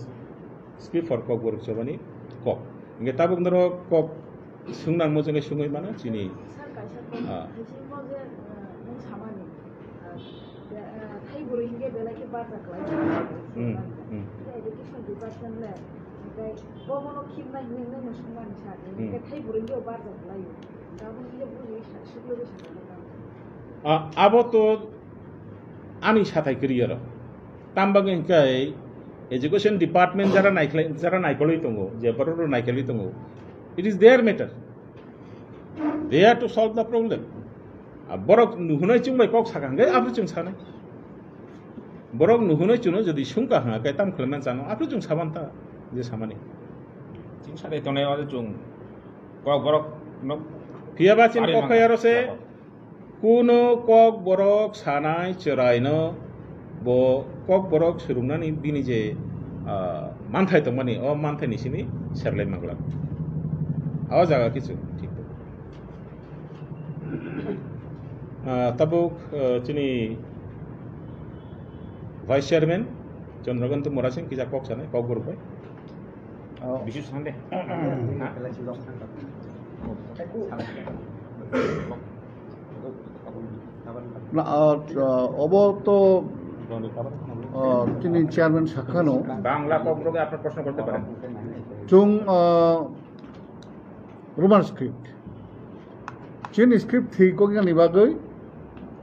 script for Kokborok chobani kok. Hingke tabuk norok kok swngnang mojongwi swngwi mano chini. Sir, kaisa kok Ah. Hai se mo je, ah, nung samani, ah, be-, ah, thai bwrwi hingke belai khe barjak lai. Hmm, hmm. Hingke education department le, hingke bo bono khibnai hwnwi nung no swngmani sa, Hmm. hingke thai bwrwi hingke barjak lai. Tabuk hingke bwrwi sa, swklo bwsa. Ah, abo to ani sathai kwrwi oro. Tam bagwi hingke education department jara naikhlai, jara naikolwi tongo, je borok rok naikolwi tongo, it is their matter. They are to solve the problem. A borok nuhunai chwng bai kok saka hwnkhe aphuru chwng sanai. Borok nuhunai chwngno jodi sungka hwnga khe tam khlaiman chano aphuru chwng saban ta je samani. Chwng sanai tongnai o chwng kok borok no Phiya ba chini ari kok mangkha. Khai aro se Kuno kok borok sanai chwraino bo kok borok swrwngnani bini je, ah, manthai tongmani, o manthaini simi serlai manglak. O jaga kichu thik tong. Ah, tabuk, ah, chini Vice Chairman Chandrakanta Murasing kisa kok sanai, kok borok bai. Oh. Bisu sande. Ha? Na, ah, ah, obo to, ah, chini chairman sakhano. Bangla ককবরকে আপনার প্রশ্ন করতে পারেন। Chwng, ah, Roman script. Chini script thwi koknani bagwi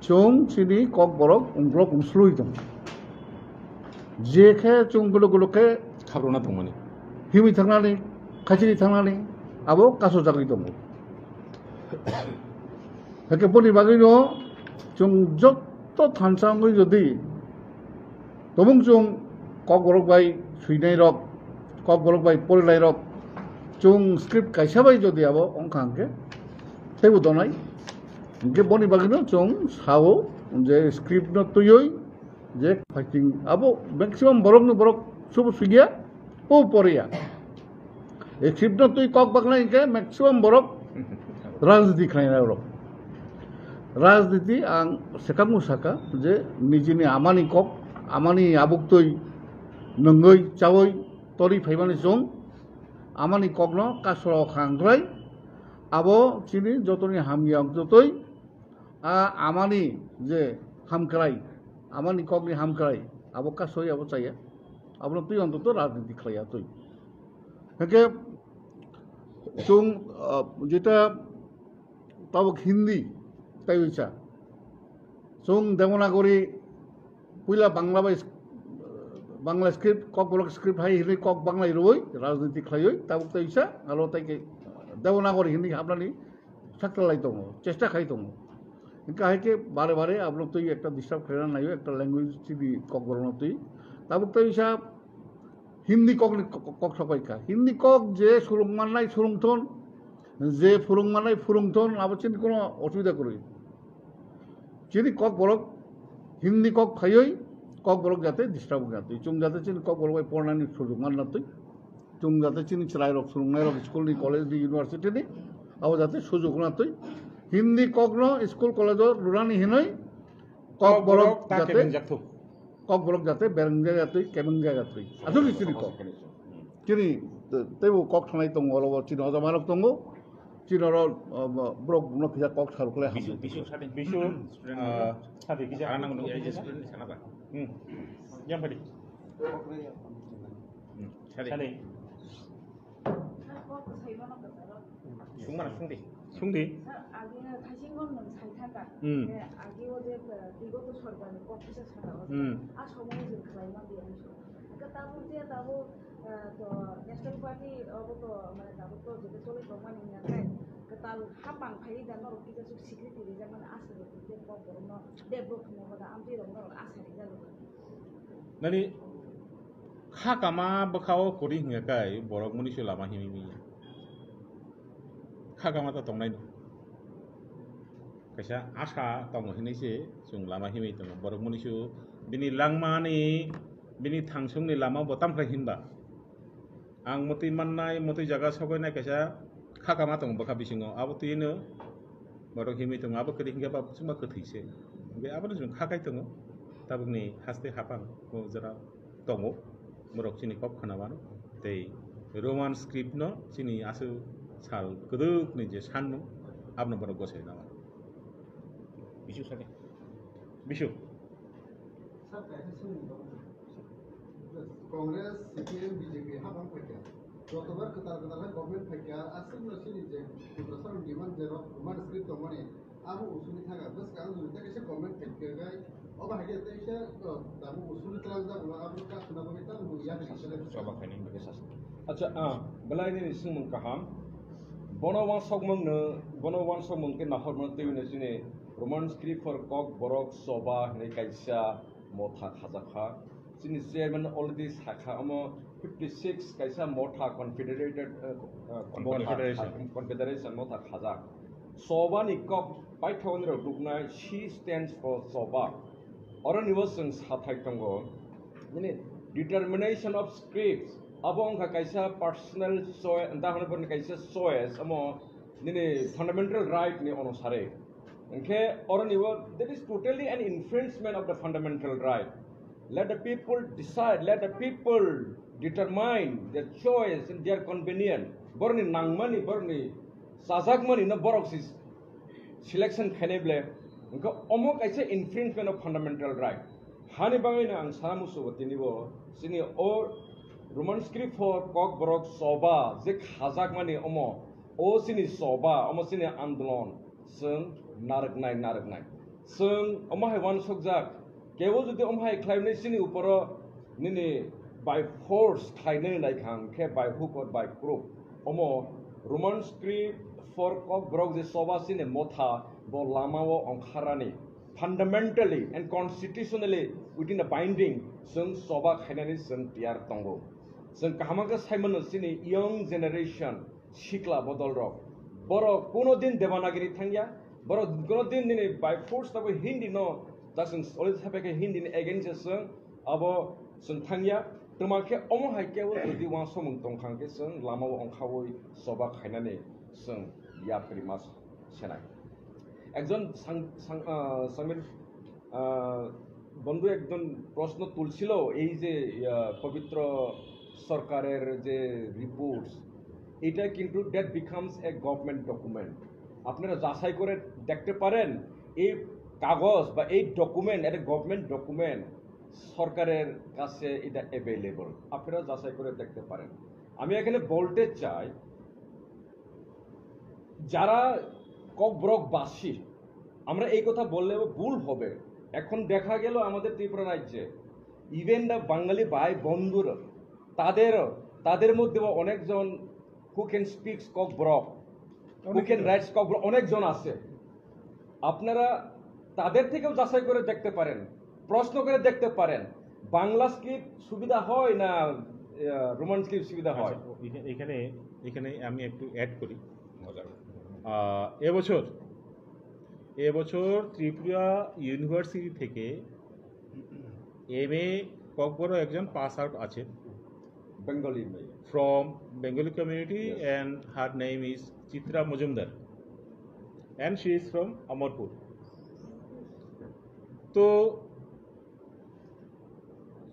chwng chini kok borok ungklok ungslui tongo. Je khe chwng guluk guluk khe Khabrokna tongmani. Himwi thangnani, khachiri thangnani, abo kasojagwi tongo. Hakhe boni bagwino chwng jotto thansa wngwi jodi Tobong chwng kokborok bai swinai rok, kokborok bai porilai rok, chwng script kaisa bai jodi abo wngkha hwnkhe teibo donai. Hwnkhe boni bagwino chwng sao je script no twiwi je fighting abo maximum borok no borok subo swigya, o poriya. E script no twi kok baknai hwnkhe maximum borok rajniti khlainai rok. Rajniti ang sekamung saka je nijini amani kok, amani abuktwi nungwi chawi tori phaimani chwng amani kokno kasro khangrai abo chini jotoni hamya jotoi a amani je hamkrai, amani kokni hamkrai abo kasoi abo chaya, abono twi ontoto rajniti khlaiya twi. Hake chwng, ah, jeta tabuk Hindi tei uisa. Chwng Devanagari puila Bangla bai, Bangla script, kokborok script hai hinwi kok Bangla rwui rajniti khlaiwi tabuk tei uisa, aro tei ke Devanagari Hindi hapnani sakta lai tongo, chesta khai tongo. Hingke hai khe bare bare abono twi ekta disturb khlaina naio, ekta language chini kokborokno twi. Tabuk tei uisa Hindi kokni kok, kok, kok sapai kha. Hindi kok je surung mannai surung thon, je phurung mannai phurung thon, abo chini kono osubida kwrwi. Chini kok borok Hindi kok phaiwi, Kokborok jate disturb wngya twi, chwng jate chini Kokborok bai pornani sujuk manna twi, chwng jate chini chwrairok swrwngnairok school ni, college ni, university ni, abo jate sujuk wngna twi, Hindi kokno school college o rwnani hinwi Kokborok Kokborok ta jate, kebeng jak thung. Kokborok jate bereng jaga twi, kebeng jaga twi. Aswk ni chini kok. Chini te-, teibo kok thanai tongo, oro bo chini hojamarok tongo. Chini oro, um, borok no kisa kok saruk le Bisu, hamjak. Bisu, sadi. Bisu, ah, sadi kisa. Karang nang nung, eh, student ni sana ba? Hmm. Yang padi. Hmm, sadi. Sadi. Sungmana sungdi. Sungdi. Sir, agi na thaising gon nang sai thaka. Hmm. Eh, agi o je, eh, bigoto sorkar ni kok kisa sana o. Hmm. A somoy je khlai ma di ang so. Ka tabuk je tabuk, eh, to national party obo to, mane tabuk to je choli tong mani na kai. Ka tal hapang phai da norok kisa suk security rijak mani asa je kok borok no develop khna ba da amtwi rok norok asa rijak. Nani kha kama bwkha o kwrwi hwnkhe kai borok muni se lama himwi manya. Kha kama ta tongnai no. Kaisa asa tongo hinwi se chwng lama himwi tongo. Borok muni se bini langmani, bini thangsongni lama bo tamkhlai hinba. Ang motwi mannai, motwi jaga sokoinai kaisa kha kama tongo bwkha bisingo. Abo twino borok himwi tongo, abo kwrwi hwnkhe ba chwngma kwthwi se. Hwnkhe abono chwng kha kai tongo. Tabukni haste hapang o jora tongo. Borok chini kok khna mano. Tei Roman script no chini aswk sal kwdwkni je sanmung, abono borok gosai na mano. Bisu sadi. Bisu. Sir, kaisa swngmung tongo. Congress, C P M, B J P hapang phaikha. Jotobar kwtal kwtal hai government phaikha, aswkno chini je Tiprasani demand je rok Roman script tongmani, abo usuni thangkha. Bwskang juni tei kaisa government phaikha khai, obo hai khe tei kaisa, uh, tabuk usuni twlangjak, abo kakhwna bagwi tamo yakni sale. Choba khainani bagwi sasa. Acha, ah, belai nini swngmung kaham. Bono wansokmung no, bono wansokmung khe nahormano twiwi no chini Roman script for Kokborok Choba hinwi kaisa motha khajakha. Chini chairman already sakha, omo fifty six kaisa motha confederated, uh, uh, motha, Confederation. Confederation motha khajak. Choba ni kok paithakni rok nuknai, she stands for Choba. Oroni bo chwng sathai tongo. Nini determination of scripts, abo wngkha kaisa personal choice, dahan borni kaisa choice, omo nini fundamental right ni onusare. Hwnkhe oroni bo, that is totally an infringement of the fundamental right. Let the people decide, let the people determine their choice and their convenience. Borni nangmani, borni chajakmani no borok si selection khainai ble, hwnkhe omo kaisa infringement of fundamental right. Hani bagwino ang sana musugo tini bo chini o Roman script for Kokborok Choba je khajakmani omo, o chini Choba, omo chini andolon chwng narwknai, narwknai. Chwng omo hai uansukjak, kebo jodi omo hai khlaimani chini uporo nini by force khlainani naikha hwnkhe, by hook or by crook, omo Roman script for Kokborok je Choba chini motha bo lamao ongkharnani, fundamentally and constitutionally within a binding, chwng Choba khainani chwng tiyar tongo. Chwng kaham khe sai mano chini young generation, sikla bodol rok. Borok kuno din Devanagiri thangya, borok kuno din nini by force tabo Hindi no, ta chwng already sapai khe Hindi ni against se chwng abo chwng thangya. Twma khe omo hai khe o jodi uansukmung tongkha hwnkhe chwng lamao ongkhaui Choba khainani chwng yapri ma senai. Ekjon sang-, sang-, ah, Samir, ah, বন্ধু একজন প্রশ্ন তুলছিল, এই যে, আহ, পবিত্র সরকারের যে রিপোর্টস, এটা কিন্তু that becomes a government document। আপনারা যাচাই করে দেখতে পারেন, এই কাগজ বা এই ডকুমেন্ট, এটা গভর্নমেন্ট ডকুমেন্ট, সরকারের কাছে এটা অ্যাভেলেবল, আপনারা যাচাই করে দেখতে পারেন। আমি এখানে বলতে চাই, যারা ককবরকবাসী, আমরা এই কথা বললেও ভুল হবে। এখন দেখা গেল আমাদের ত্রিপুরা রাজ্যে even the বাঙালি ভাই বন্ধুরা, তাদেরও, তাদের মধ্যেও অনেকজন who can speaks Kokborok, who can writes Kokborok, অনেকজন আছে। আপনারা তাদের থেকেও যাচাই করে দেখতে পারেন, প্রশ্ন করে দেখতে পারেন, বাংলা স্ক্রিপ্ট সুবিধা হয় না, আহ, রোমান স্ক্রিপ্ট সুবিধা হয়? আচ্ছা, ও, এখা-, এখানে, এখানে আমি একটু অ্যাড করি। মজা। আহ, এবছর, এবছর ত্রিপুরা ইউনিভার্সিটি থেকে এম এ ককবরক একজন পাস আউট আছেন Bengali মেয়ে। from Bengali community Yes. and her name is Chitra Majumdar and she is from Amarpur. তো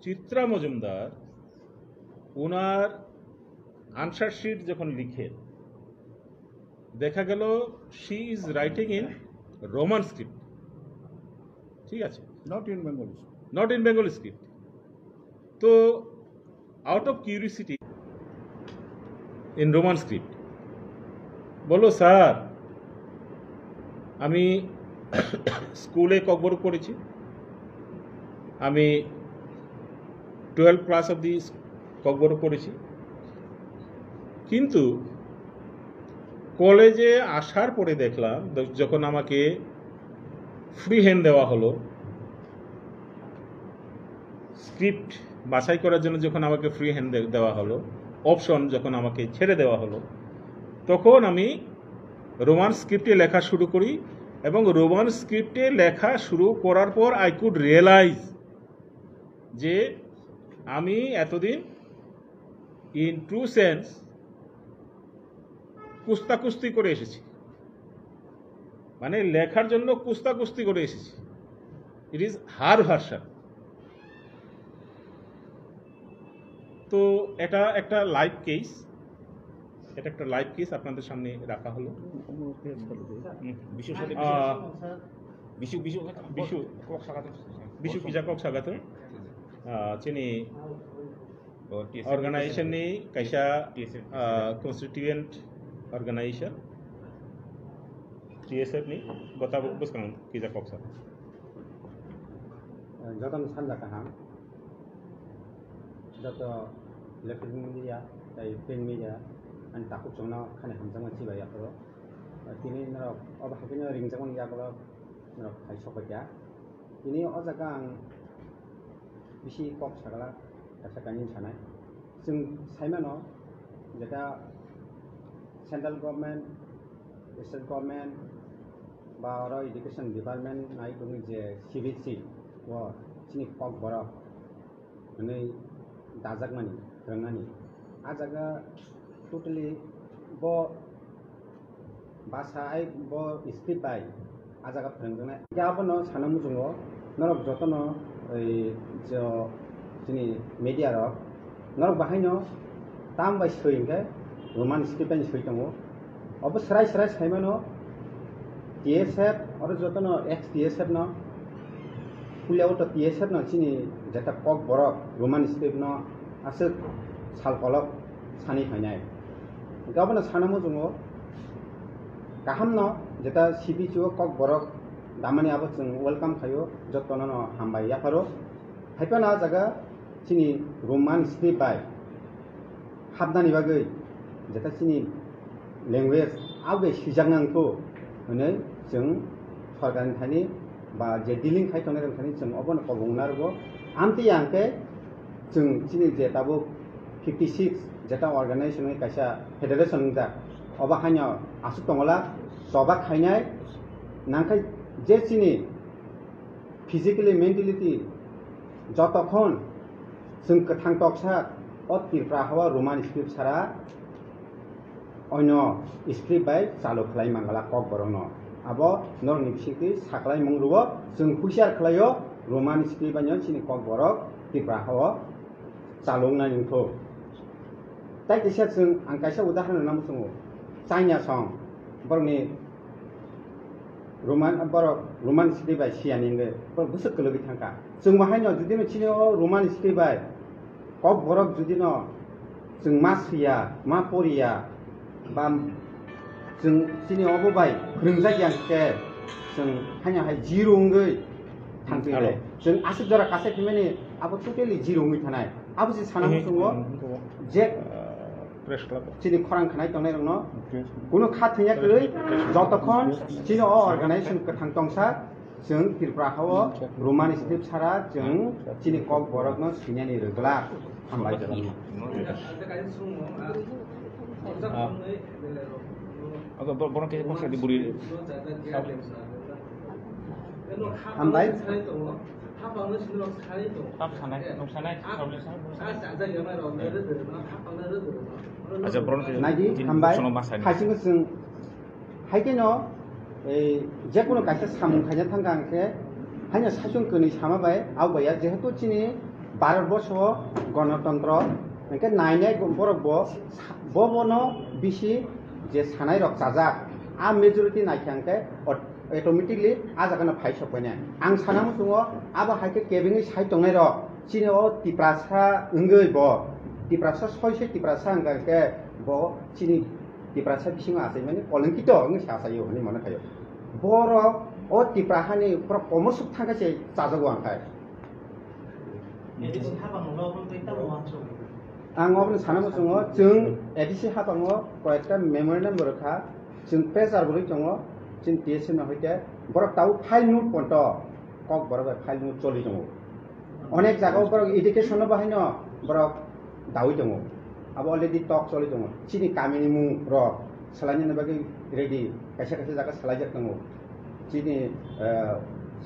চিত্রা মজুমদার ওনার আনসার শিট যখন লিখেন, দেখা গেল she is writing in Roman script, ঠিক আছে, Not in Bengali. not in Bengali script. তো out of curiosity in Roman script, বলো স্যার, আমি স্কুলে ককবরক পড়েছি, আমি টুয়েলভ ক্লাস অবধি ককবরক পড়েছি, কিন্তু কলেজে আসার পরে দেখলাম, য- যখন আমাকে ফ্রি হ্যান্ড দেওয়া হলো, স্ক্রিপ্ট বাছাই করার জন্য যখন আমাকে ফ্রি হ্যান্ড দেওয়া হলো, অপশন যখন আমাকে ছেড়ে দেওয়া হলো, তখন আমি রোমান স্ক্রিপ্টে লেখা শুরু করি। এবং রোমান স্ক্রিপ্টে লেখা শুরু করার পর আই কুড রিয়েলাইজ যে আমি এতদিন ইন ট্রু সেন্স কুস্তাকুস্তি করে এসেছি, মানে লেখার জন্য কুস্তাকুস্তি করে এসেছি। It is her version. তো এটা একটা লাইভ কেস, এটা একটা লাইভ কেস আপনাদের সামনে রাখা হলো। হুম। Bisu sadi Ah, bisu bisu Bisu. Kok sagatung. Bisu kisa kok sagatung. Ah, chini Oh, T S F. Organization ni kaisa T S F. ah, constituent organization, T S F ni gota bwskang kisa kok sa. Jotono sanja kaham, joto electronic media tei print media ani takhuk chwngno khani hamjakma chibai yapharo. Tini norok obo haikhe no ringjakmani yagulo norok hai sokbaikha. Tini o jaga ang bisi kok sagala kaisa kainwi sanai. Chwng saimano jeta central government, state government ba oro education department nai tongwi je C B C o chini kok borok hwnwi dajakmani, phwrwngnani. A jaga totally bo basa ai bo script bai a jaga phwrwngjaknai. Hingkhe abono sana muchungo norok jotono ei jo chini media rok norok bahaino tam bai soi hingkhe Roman script bai soi tongo. Obo srai srai saimano T S F oro jotono ex T S F no pulia o to T S F no chini jeta kok borok Roman script no aswk sal kolok sani phainai. Hingkhe abono sana muchungo kaham no jeta C B C o kok borok damani abo chwng welcome khaio, jotono no hambai yapharo. Haiphano a jaga chini Roman script bai hapnani bagwi jeta chini language abo bai swijak nang kho hwnwi chwng sorkarni thani ba je dealing khai tongnai rok thani chwng obono kobong narwgo. Amtwi ang khe chwng chini je tabuk fifty six jeta organization ni kaisa federation wngjak, obo haino aswk tongola choba khainai nangkhe je chini physically, mentality jotokhon chwng kwthang toksa o Tripura hao Roman script sara oino script bai chalu khlai mangala kok borokno. Abo norokni bisingtwi saklai mung rwo chwng husiar khlaio Roman script baino chini kok borok Tripura hao chaloknai wngkho. Tai kisa chwng ang kaisa udaharon nang muchungo, China song borokni Roman borok Roman script bai siyani wngwi borok bwswk kwlwgwi thangkha. Chwng bo haino judino chini o Roman script bai kok borok judino chwng ma swiya, ma poriya, ba chwng chini obo bai phwrwngjak ya hwnkhe chwng haino hai zero wngwi thangtwi Hello. Chwng aswk jora kasai phimani abo totally zero wngwi thanai. Abo se sana muchungo je Press club. chini khorang khanai tongnai rokno kuno kha thwngya kwrwi jotokhon chini o organization kwthang tongsa chwng Tripura hao Roman script sara chwng chini kok borokno swinani rwgwlak. Hambai. Abo bo- borok khe kok sadi buri. Hambai. Tam sanai, nung sanai, problem sanai. Acha, borok Naidi, jin hambai. Sono ma sanai. Haisingo chwng, haikeno, ei, jekunu kaisa samung khaina thangkha hwnkhe, haino saichung kwnwi sama bai, abo bai ya, jehetu chini Bharat borso o gonotontro, hwnkhe nainai borok bo, bo bono bisi je sanai rok chajak, a majority naikha hwnkhe, automatically a jaga no phai sok painai. Ang sana muchungo abo hai khe kebengwi sai tongnai rok chini o Tiprasa wngwi bo Tiprasa soi soi Tiprasa wngkha khe bo chini Tiprasa bisingo achai mani kolongkito wngwi sa achai o hinwi mano khaio. Borok o Tipra hani borok komor suk thangkha se chajago ang khai. Ang obono sana muchungo, chwng A D C hapango koyekta memorandum bo rwkha, chwng pressure bo rwi tongo, chwng T S C no hoite borok tabuk file move ponto, kok borok bai file move choli tongo. Onek jaga o borok education no bahaino borok dawi tongo, abo already talk choli tongo. Chini kamini mung rok salainani bagwi ready, kaisa kaisa jaga salaijak tongo. Chini, eh,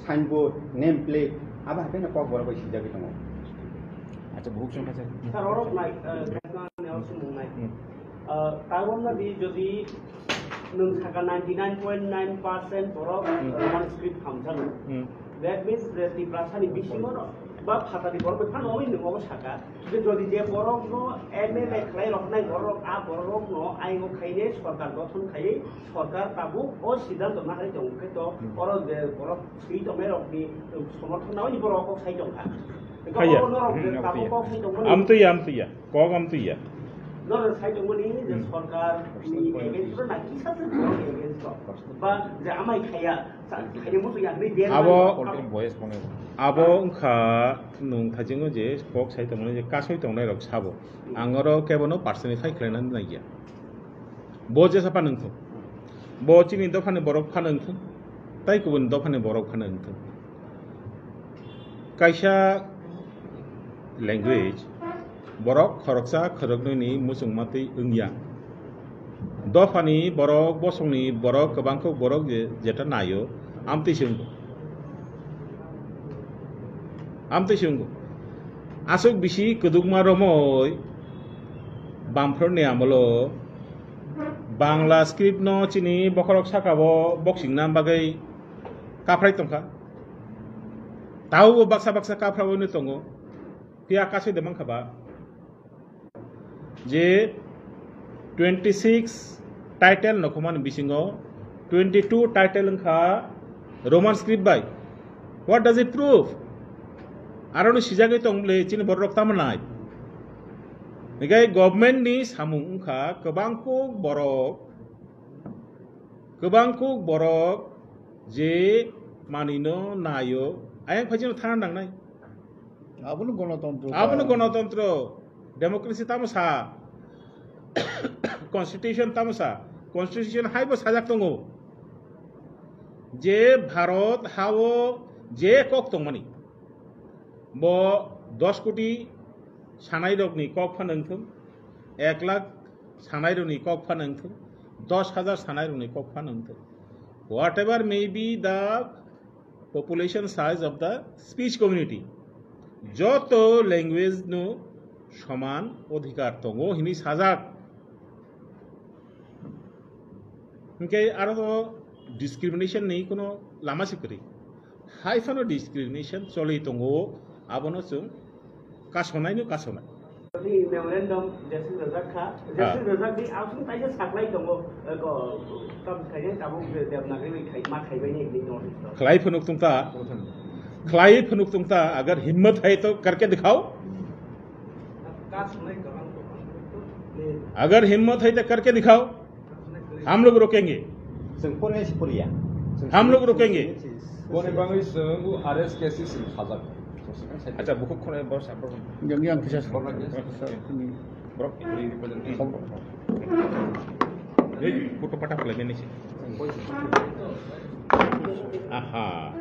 signboard, name plate, abo hai phano kok borok bai swijagwi tongo. Acha, buhuk chwng kha sir. Sir, oro nai, eh, nai, oro sumung nai. Hmm. Eh, tabok na di jodi nwng saka ninety nine point nine percent borok, hmm, Roman script hamjak. Hmm. That means je Tiprasani bisingo no ba phatani borok bai phano oi nwng obo saka. Je jodi je borok no M L A khlai roknai borok, a borok no ayung khainai sorkar gothon khaiwi sorkar tabuk o siddhanto naharwi tongo, hwnkhe to, hmm, oro je borok swi tongnai rokni somorthon nawi borok kok sai tongkha. Hwnkhe, haiya, oro norok je, hmm, tabuk amtwiya, kok sai tongmani. Amtwiya, amtwiya, kok amtwiya. Norok sai tongmani je, hmm, sorkar ni against ro na kisa se borok against ro. Ba je amai khaiya, sa-, khaina muchungya hwnwi ban abo, abo, abo wngkha nwng thaichingno je kok sai tongmani je kasoi tongnai rok sabo. Ang oro kebono personify khlainani naiya. Bo jesa phano wngthung. Bo chini dophani borok phano wngthung. Tai kubun dophani borok phano wngthung. Kaisa language borok khoroksa khoroknwini muchungma twi wngya. Dophani borok, bosongni borok, kwbangkuk borok je, jeta naio, amtwi se wngkha. Amtwi se wngkha. Aswk bisi kwdwkma romwi Bamphorni amolo Bangla script no chini bokhorok saka o boksingna bagwi kaphrai tongkha. Taubo baksa baksa kaphra bai no tongo. Phiya kasui de mankha ba. Je twenty six title nokhomani bisingo twenty two title wngkha Roman script bai. What does it prove? Aro no sijagwi tong bwle chini borok tamo nai. Hinkhe government ni samung wngkha kwbang kuk borok, kwbang kuk borok je manwi no naio, ayang phaijino thana nangnai. Abono gonotontro. Abono gonotontro, democracy tamo sa, constitution tamo sa, constitution haibo sajak tongo je Bharat hao je kok tongmani, bo dos koti sanai rokni kok phano wngthung, ek lakh sanai rokni kok phano wngthung, dos hajar sanai rokni kok phano wngthung. Whatever may be the population size of the speech community, joto language no soman odhikar tongo hinwi sajak. Hinkhe aro discrimination ni kuno lama se kwrwi. Hai phano discrimination choli tongo, abono chwng kasonai no kasonai. Ni memorandum jeswk rwjak kha, ah, jeswk rwjak di, aswk taisa saklai tongo, eh, ko, kam khainai tabuk je Devanagari bai khai, ma khaibai ni hwnwi north east o. Khlai phunuk tongta, khlai phunuk tongta, agar himmat hai to karke dikhao. Agar himmat hai to karke dikhao. Hum log rukenge. Chwng pornai se poriya. Chwng Hum log rukenge. Boni bagwi chwng R S K C sing sajak. Acha, bukhuk khone bor sa, bor. Yang, yang kisa sa. Borok. Borok. Hey, photo pata pala mene se. Aha.